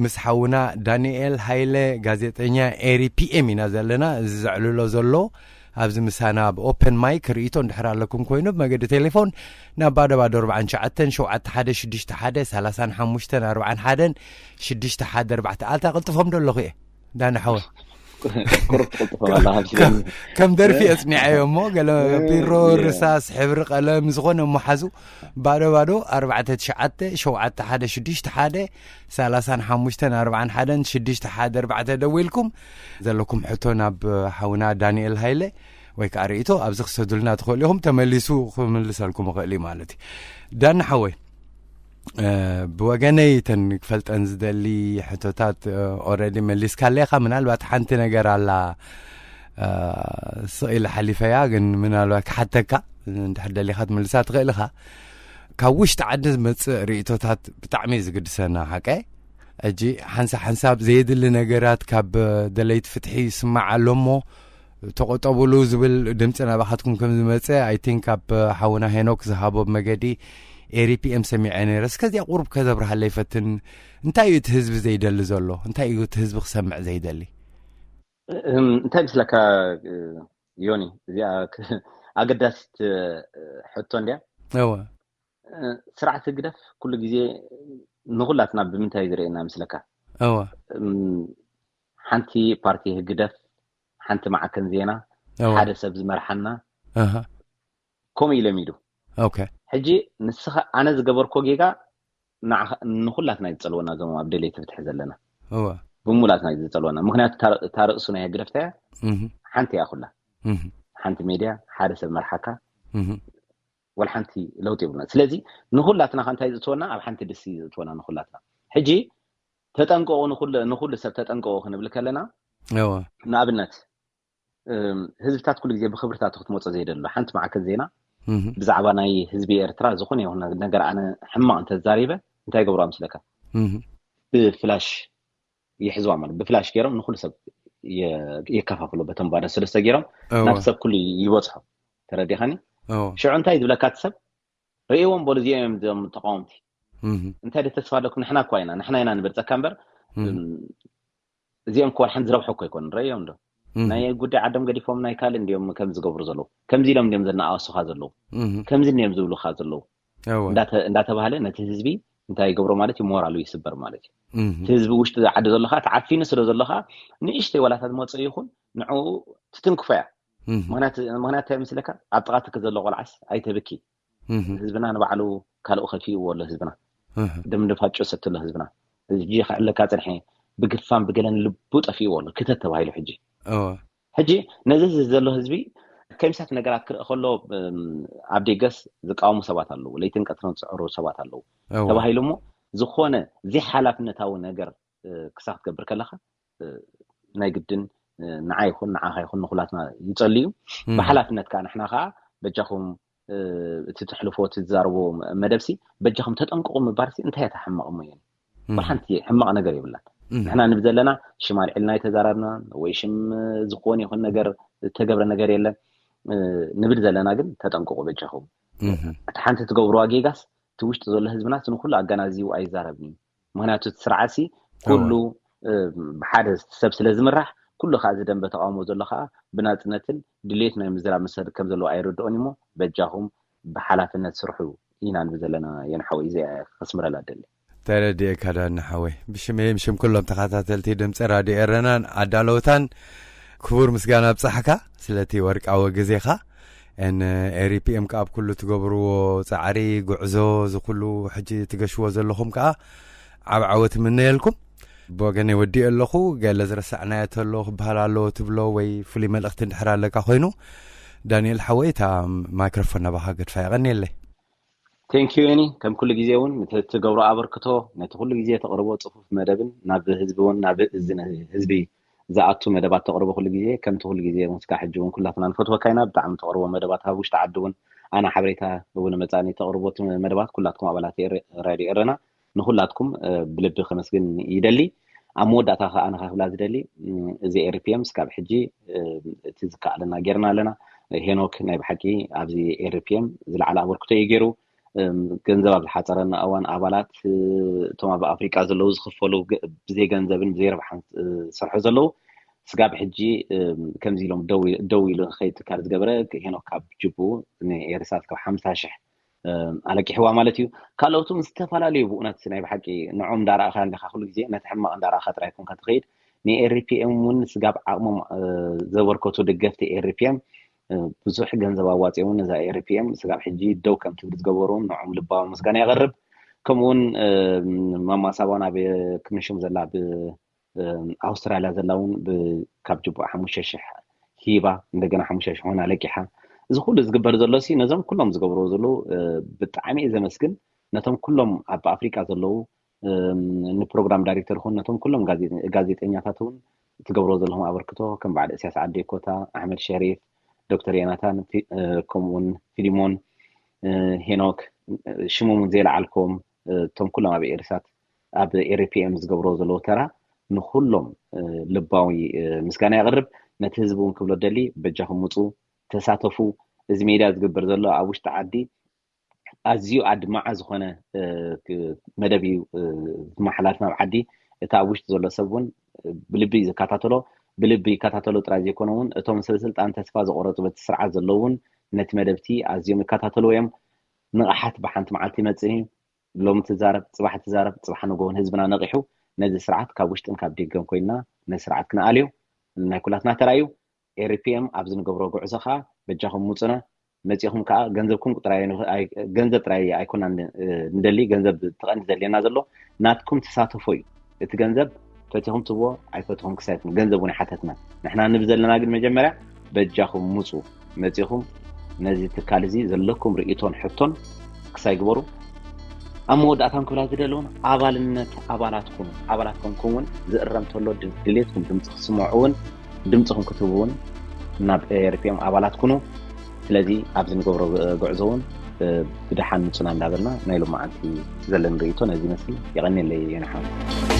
ምስ ሓውና ዳንኤል ሃይለ ጋዜጠኛ ኤሪ ፒኤም ኢና ዘለና። እዚ ዘዕልሎ ዘሎ ኣብዚ ምሳና ኣብ ኦፐን ማይክ ርእይቶ እንድሕር ኣለኩም ኮይኑ ብመገዲ ቴሌፎን ናብ ባዶ ባዶ ኣርባዓን ትሽዓተን ሸውዓተ ሓደ ሽዱሽተ ሓደ ሰላሳን ሓሙሽተን ኣርባዓን ሓደን ሽዱሽተ ሓደ ኣርባዕተ ኣልታ ቅልጥፎም ዶ ኣለኹ እየ ዳና ሓወ ቁሩብ ትቕልጥፎም ኣለኻ ከም ከም ደርፊ የፅኒዐዮ እሞ ገለ ቢሮ ርሳስ ሕብሪ ቀለም ዝኾነ እሞ ሓዙ ባዶ ባዶ ኣርባዕተ ትሽዓተ ሸውዓተ ሓደ ሽዱሽተ ሓደ ሰላሳን ሓሙሽተን ኣርባዓን ሓደን ሽዱሽተ ሓደ ኣርባዕተ ደዊልኩም ዘለኩም ሕቶ ናብ ሓውና ዳንኤል ሃይለ ወይ ከዓ ርእይቶ ኣብዚ ክሰዱልና ትኽእሉ ኢኹም። ተመሊሱ ክምልሰልኩም ይኽእል እዩ ማለት እዩ። ዳኒ ሓወይ፣ እ፣ ብወገነይ እተን ክፈልጠን ዝደሊ ሕቶታት ኦረዲ መሊስካለይ ኢኻ። ምናልባት ሓንቲ ነገር ኣላ፣ እ፣ ስቕ ኢለ ሓሊፈያ፣ ግን ምናልባት ክሓተካ እንድሕር ደሊኻ ትምልሳ ትኽእል ኢኻ። ካብ ውሽጢ ዓዲ ዝመፅእ ርእይቶታት ብጣዕሚ እዩ ዝግድሰና ሓቀ። ሕጂ ሓንሳብ ሓንሳብ ዘየድሊ ነገራት ካብ ደለይቲ ፍትሒ ይስማዕ ኣሎ እሞ ተቆጠቡሉ ዝብል ድምፂ ናባኻትኩም ከም ዝመፀ ኣይ ቲንክ ኣብ ሓውና ሄኖክ ዝሃቦ መገዲ ኤሪፒኤም ሰሚዐ ነይረ። እስከዚኣ ቁሩብ ከዘብርሃለይ ፈትን። እንታይ እዩ እቲ ህዝቢ ዘይደሊ ዘሎ? እንታይ እዩ እቲ ህዝቢ ክሰምዕ ዘይደሊ? እም፣ እንታይ ምስለካ እ፣ ዮኒ እዚኣ ክ- ኣገዳሲት እ፣ ሕቶ እንድያ። እወ እ፣ ስርዓት ህግደፍ ኩሉ ግዜ ንኹላትና ብምንታይ ዝርእየና ምስለካ እወ እም፣ ሓንቲ ፓርቲ ህግደፍ ሓንቲ ማዕከን ዜና እወ ሓደ ሰብ ዝመርሓና ኣሃ ከምኡ እዩ ለሚዱ። ኦኬ ሕጂ ንስኻ ኣነ ዝገበርኮ ጌጋ ንዓኻ- ንኹላትና እዩ ዝጸልወና እዞም ኣብ ደለይቲ ፍትሒ ዘለና እወ ብሙላትና እዩ ዝጸልወና። ምክንያቱ እታ- እታ ርእሱ ናይ ህግደፍ እንታይ እያ? እህ ሓንቲ እያ ኩላ እህ ሓንቲ ሜድያ ሓደ ሰብ መርሓካ እህ ወላ ሓንቲ ለውጢ የብሉና። ስለዚ ንኹላትና ከ እንታይ ዝእትወና ኣብ ሓንቲ ድስቲ እዩ ዝእትወና ንኹላትና። ሕጂ ተጠንቀቑ፣ ንኹሉ ንኹሉ ሰብ ተጠንቀቑ ክንብል ከለና፣ እወ ንኣብነት፣ እም፣ ህዝብታት ኩሉ ግዜ ብክብርታቱ ክትመጾ ዘይደሎ ሓንቲ ማዕከን ዜና እህ ብዛዕባ ናይ ህዝቢ ኤርትራ ዝኾነ ይኹን ነገር ኣነ ሕማቕ እንተዛሪበ እንታይ ይገብሩ ኣምስለካ? እህ ብፍላሽ ይሕዝዋ፣ ማለት ብፍላሽ ገይሮም ንኹሉ ሰብ የ- የከፋፍሎ። በተን ባነር ሰለስተ ገይሮም እወ ናብ ሰብ ኩሉ ይበጽሖ። ተረዲኻኒ? እወ ሽዑ እንታይ ዝብለካ እቲ ሰብ? ርእዎም በሉ፣ እዚኦም እዮም እዞም ተቃወምቲ። እህ እንታይ ደ ተስፋ ኣለኩም? ንሕና እኳ ኢና፣ ንሕና ኢና ንበርጸካ እምበር እህ እም፣ እዚኦም እኮ ሓንቲ ዝረብሑ እኮ ኣይኮኑን። ረእዮም ዶ? እህ ናይ ጉዳይ ዓዶም ገዲፎም ናይ ካልእ እንዲዮም ከም ዝገብሩ ዘለዉ። ከምዚ ኢሎም እንዲዮም ዘነኣእሱኻ ዘለዉ። እህ ከምዚ እንዲዮም ዝብሉኻ ዘለዉ። እወ እንዳተ- እንዳተባህለ ነቲ ህዝቢ እንታይ ይገብሮ ማለት እዩ? ሞራሉ ይስበር ማለት እዩ። እህ እቲ ህዝቢ ውሽጢ ዓዲ ዘለኻ ተዓፊኑ ስለ ዘለኻ ንእሽተይ ዋላታት መፀ ይኹን ንዕኡ ትትንክፎ እያ። እህ ምክንያት ምክንያት እንታይ ምስለካ? ኣብ ጥቓትክ ዘሎ ቆልዓስ ኣይተብኪ። እህ ህዝብና ንባዕሉ ካልኡ ከፊእዎ ኣሎ። ህዝብና እህ ደም ንፋጭ ሰትሎ ህዝብና ሕጂ ክዕለካ ፅንሐ ብግፋን ብገለን ልቡ ጠፊእዎ ኣሎ። ክተት ተባሂሉ ሕጂ እወ ሕጂ ነዚ ዘሎ ህዝቢ ከሚሳት ነገራት ክርኢ ከሎ እም፣ ኣብ ደገስ ዝቃወሙ ሰባት ኣለዉ። ለይትን ቀትርን ዝፅዕሩ ሰባት ኣለዉ እወ ተባሂሉ እሞ ዝኾነ ዘይሓላፍነታዊ ነገር እ፣ ክሳብ ክትገብር ከለኻ እ፣ ናይ ግድን እ፣ ንዓ ይኹን ንዓኻ ይኹን ንኹላትና ይጸልዩ። እህ ብሓላፍነት ከዓ ንሕና ከዓ በጃኹም እ፣ እቲ ትሕልፎ እቲ ትዛረቦ መደብሲ በጃኹም ተጠንቀቑ ምባልሲ እንታይ እያ ተሕመቕ እሞ እየን? እህ ወላ ሓንቲ ሕማቕ ነገር የብላን። እህ ንሕና ንብል ዘለና ሽም ኣልዒልና ኣይተዛረብናን ወይ ሽም እ፣ ዝኾነ ይኹን ነገር ዝተገብረ ነገር የለን እ፣ ንብል ዘለና ግን ተጠንቀቑ በጃኹም። እህ እቲ ሓንቲ ትገብርዋ ጌጋስ እቲ ውሽጢ ዘሎ ህዝብናስ ንኩሉ ኣገናዚቡ ኣይዛረብን እዩ። ምክንያቱ እቲ ስርዓትሲ ኩሉ እ፣ ብሓደ ሰብ ስለ ዝምራሕ ኩሉ ከዓ እዚ ደንበ ተቃውሞ ዘሎ ከዓ ብናፅነትን ድሌት ናይ ምዝራብ መሰል ከም ዘለዎ ኣይርድኦን እሞ በጃኹም ብሓላፍነት ስርሑ ኢና ንብል ዘለና። የንሓወይ እዚ ከስምረላ ደሊ ተረዲኤካ ዳኒ ሓወይ፣ ብሽመይን ብሽም ኩሎም ተኸታተልቲ ድምፂ ራድዮ ኤረናን ኣዳለውታን ክቡር ምስጋና ኣብጻሕካ ስለቲ ወርቃዊ ግዜኻ። ን ኤሪፒኤም ካብ ኩሉ ትገብርዎ ፃዕሪ ጉዕዞ እዚ ኩሉ ሕጂ ትገሽዎ ዘለኹም ከዓ ዓብ ዓወት ምነየልኩም። ብወገነይ ወዲኦ ኣለኹ። ገለ ዝረሳዕናዮ ተሎ ክበሃል ኣለዎ ትብሎ ወይ ፍሉይ መልእኽቲ እንድሕር ኣለካ ኮይኑ ዳንኤል ሓወይ እታ ማይክሮፎን ናባኻ ገድፋ። የቐንየለይ። ቴንኪዩ ኒ ከም ኩሉ ግዜ እውን ነቲ ትገብሮ ኣበርክቶ ነቲ ኩሉ ግዜ ተቕርቦ ፅፉፍ መደብን ናብ ህዝቢ እውን ናብ እዝኒ ህዝቢ ዝኣቱ መደባት ተቕርቦ ኩሉ ግዜ ከምቲ ኩሉ ግዜ እውን ስጋ ሕጂ እውን ኩላትና ንፈትወካ ኢና። ብጣዕሚ ተቕርቦ መደባት ካብ ውሽጢ ዓዲ እውን ኣነ ሓበሬታ እውን መፃኒ ተቕርቦ እቲ መደባት ኩላትኩም ኣባላት ኤረ- ራድዮ ኤረና ንኩላትኩም እ፣ ብልቢ ከመስግን ይደሊ። ኣብ መወዳእታ ከዓ ኣነ ክብላ ዝደሊ እም፣ እዚ ኤሪፒኤም ስጋብ ሕጂ እ፣ እቲ ዝከኣለና ጌርና ኣለና። ሄኖክ ናይ ብሓቂ ኣብዚ ኤሪፒኤም ዝለዓለ ኣበርክቶ እዩ ገይሩ። እም፣ ገንዘብ ኣብ ዝሓፀረና እዋን ኣባላት እ፣ እቶም ኣብ ኣፍሪቃ ዘለዉ ዝኽፈሉ ግ- ብዘይ ገንዘብን ብዘይ ረብሓን እ፣ ዝሰርሑ ዘለዉ ስጋብ ሕጂ እም፣ ከምዚ ኢሎም ደው ደው ኢሉ ንኸይድ ትካል ዝገበረ ሄኖክ ካብ ጅቡ ንኤርሳት ካብ ሓምሳ ሽሕ ኣለቂሕዋ ማለት እዩ። ካልኦት እውን ዝተፈላለዩ ብእውነት ናይ ብሓቂ ንዖም እንዳረኣኻ እንዲኻ ኩሉ ግዜ ነቲ ሕማቕ እንዳረኣኻ ጥራይ ኮንካ ትኸይድ። ንኤሪፒኤም እውን ስጋብ ዓቕሞም እ፣ ዘበርከቱ ደገፍቲ ኤሪፒኤም እ፣ ብዙሕ ገንዘብ ኣዋፂኦም እውን ነዛ ኤሪፒኤም ስጋብ ሕጂ ደው ከም ትብል ዝገበሩ እውን ንዖም ልባዊ ምስጋና የቕርብ። ከምኡ እውን እ፣ ማማ ሳባ ናብ ክንሽም ዘላ ብ ኣውስትራልያ ዘላ እውን ብ- ካብ ጅቡኣ ሓሙሽተ ሽሕ ሂባ እንደገና ሓሙሽተ ሽሕ ሆና ለቂሓ። እዚ ኩሉ ዝግበር ዘሎ ሲ ነዞም ኩሎም ዝገብርዎ ዘለዉ እ፣ ብጣዕሚ እየ ዘመስግን። ነቶም ኩሎም ኣብ ኣፍሪቃ ዘለዉ እ፣ ንፕሮግራም ዳይሬክተር ይኹን ነቶም ኩሎም ጋዜ- ጋዜጠኛታት እውን ትገብርዎ ዘለኹም ኣበርክቶ ከም በዓል እስያስ ዓዲ ኮታ፣ ኣሕመድ ሸሪፍ፣ ዶክተር ዮናታን ፊ- እ፣ ከምኡውን ፊሊሞን እ፣ ሄኖክ እ፣ ሽሞም እውን ዘይለዓልኩም እ፣ እቶም ኩሎም ኣብ ኤርሳት ኣብ ኤሪፒኤም ዝገብሮ ዘለዉ ተራ ንኩሎም እ፣ ልባዊ እ፣ ምስጋና የቕርብ። ነቲ ህዝቢ እውን ክብሎ ደሊ በጃኹም ምፁ ተሳተፉ። እዚ ሜድያ ዝግበር ዘሎ ኣብ ውሽጢ ዓዲ ኣዝዩ ኣድማዒ ዝኾነ እ፣ ክ- መደብ እዩ እ፣ ዝመሓላልፍ ናብ ዓዲ። እቲ ኣብ ውሽጢ ዘሎ ሰብ እውን ብልቢ እዩ ዝከታተሎ። ብልቢ ይከታተሎ ጥራይ ዘይኮነ እውን እቶም ሰበስልጣን ተስፋ ዝቆረፁ በቲ ስርዓት ዘለዉ እውን ነቲ መደብቲ ኣዝዮም ይከታተልዎ እዮም። ንቕሓት ብሓንቲ መዓልቲ ይመፅእ እዩ። ሎሚ ትዛረብ፣ ፅባሕ ትዛረብ፣ ፅባሕ ንግሆ እውን ህዝብና ነቒሑ ነዚ ስርዓት ካብ ውሽጥን ካብ ደገን ኮይንና ነዚ ስርዓት ክንኣልዮ ናይ ኩላትና ተራ እዩ። ኤሪፒኤም ኣብዚ ንገብሮ ጉዕዞ ከዓ በጃኹም ምፁና። መፂኹም ከዓ ገንዘብኩም ጥራይ ኣይን- ኣይ- ገንዘብ ጥራይ ኣይኮና ን- ንደሊ፣ ገንዘብ ትቐንዲ ዘድልየና ዘሎ ናትኩም ተሳተፎ እዩ። እቲ ገንዘብ ፈቲኹም ትቦ ኣይፈትኹም ክሳይኩም ገንዘብ እውን ይሓተትና። ንሕና ንብ ዘለና ግን መጀመርያ በጃኹም ምፁ፣ መፂኹም ነዚ ትካል እዚ ዘለኩም ርእይቶን ሕቶን ክሳይ ግበሩ። ኣብ መወዳእታ ክብላ ዝደለውን ኣባልነት ኣባላት ኩኑ። ኣባላት ኮንኩም እውን ዝእረም ተሎ ድሌትኩም ድምፂ ክስምዑ እውን ድምፅኹም ክትህቡ እውን ናብ ኤርፒኤም ኣባላት ኩኑ። ስለዚ ኣብዚ ንገብሮ ጉዕዞ እውን ብደሓን ምፁና እንዳበልና ናይ ሎማዓንቲ ዘለኒ ርእይቶ ነዚ ይመስል። የቐንየለይ ዮናሓ።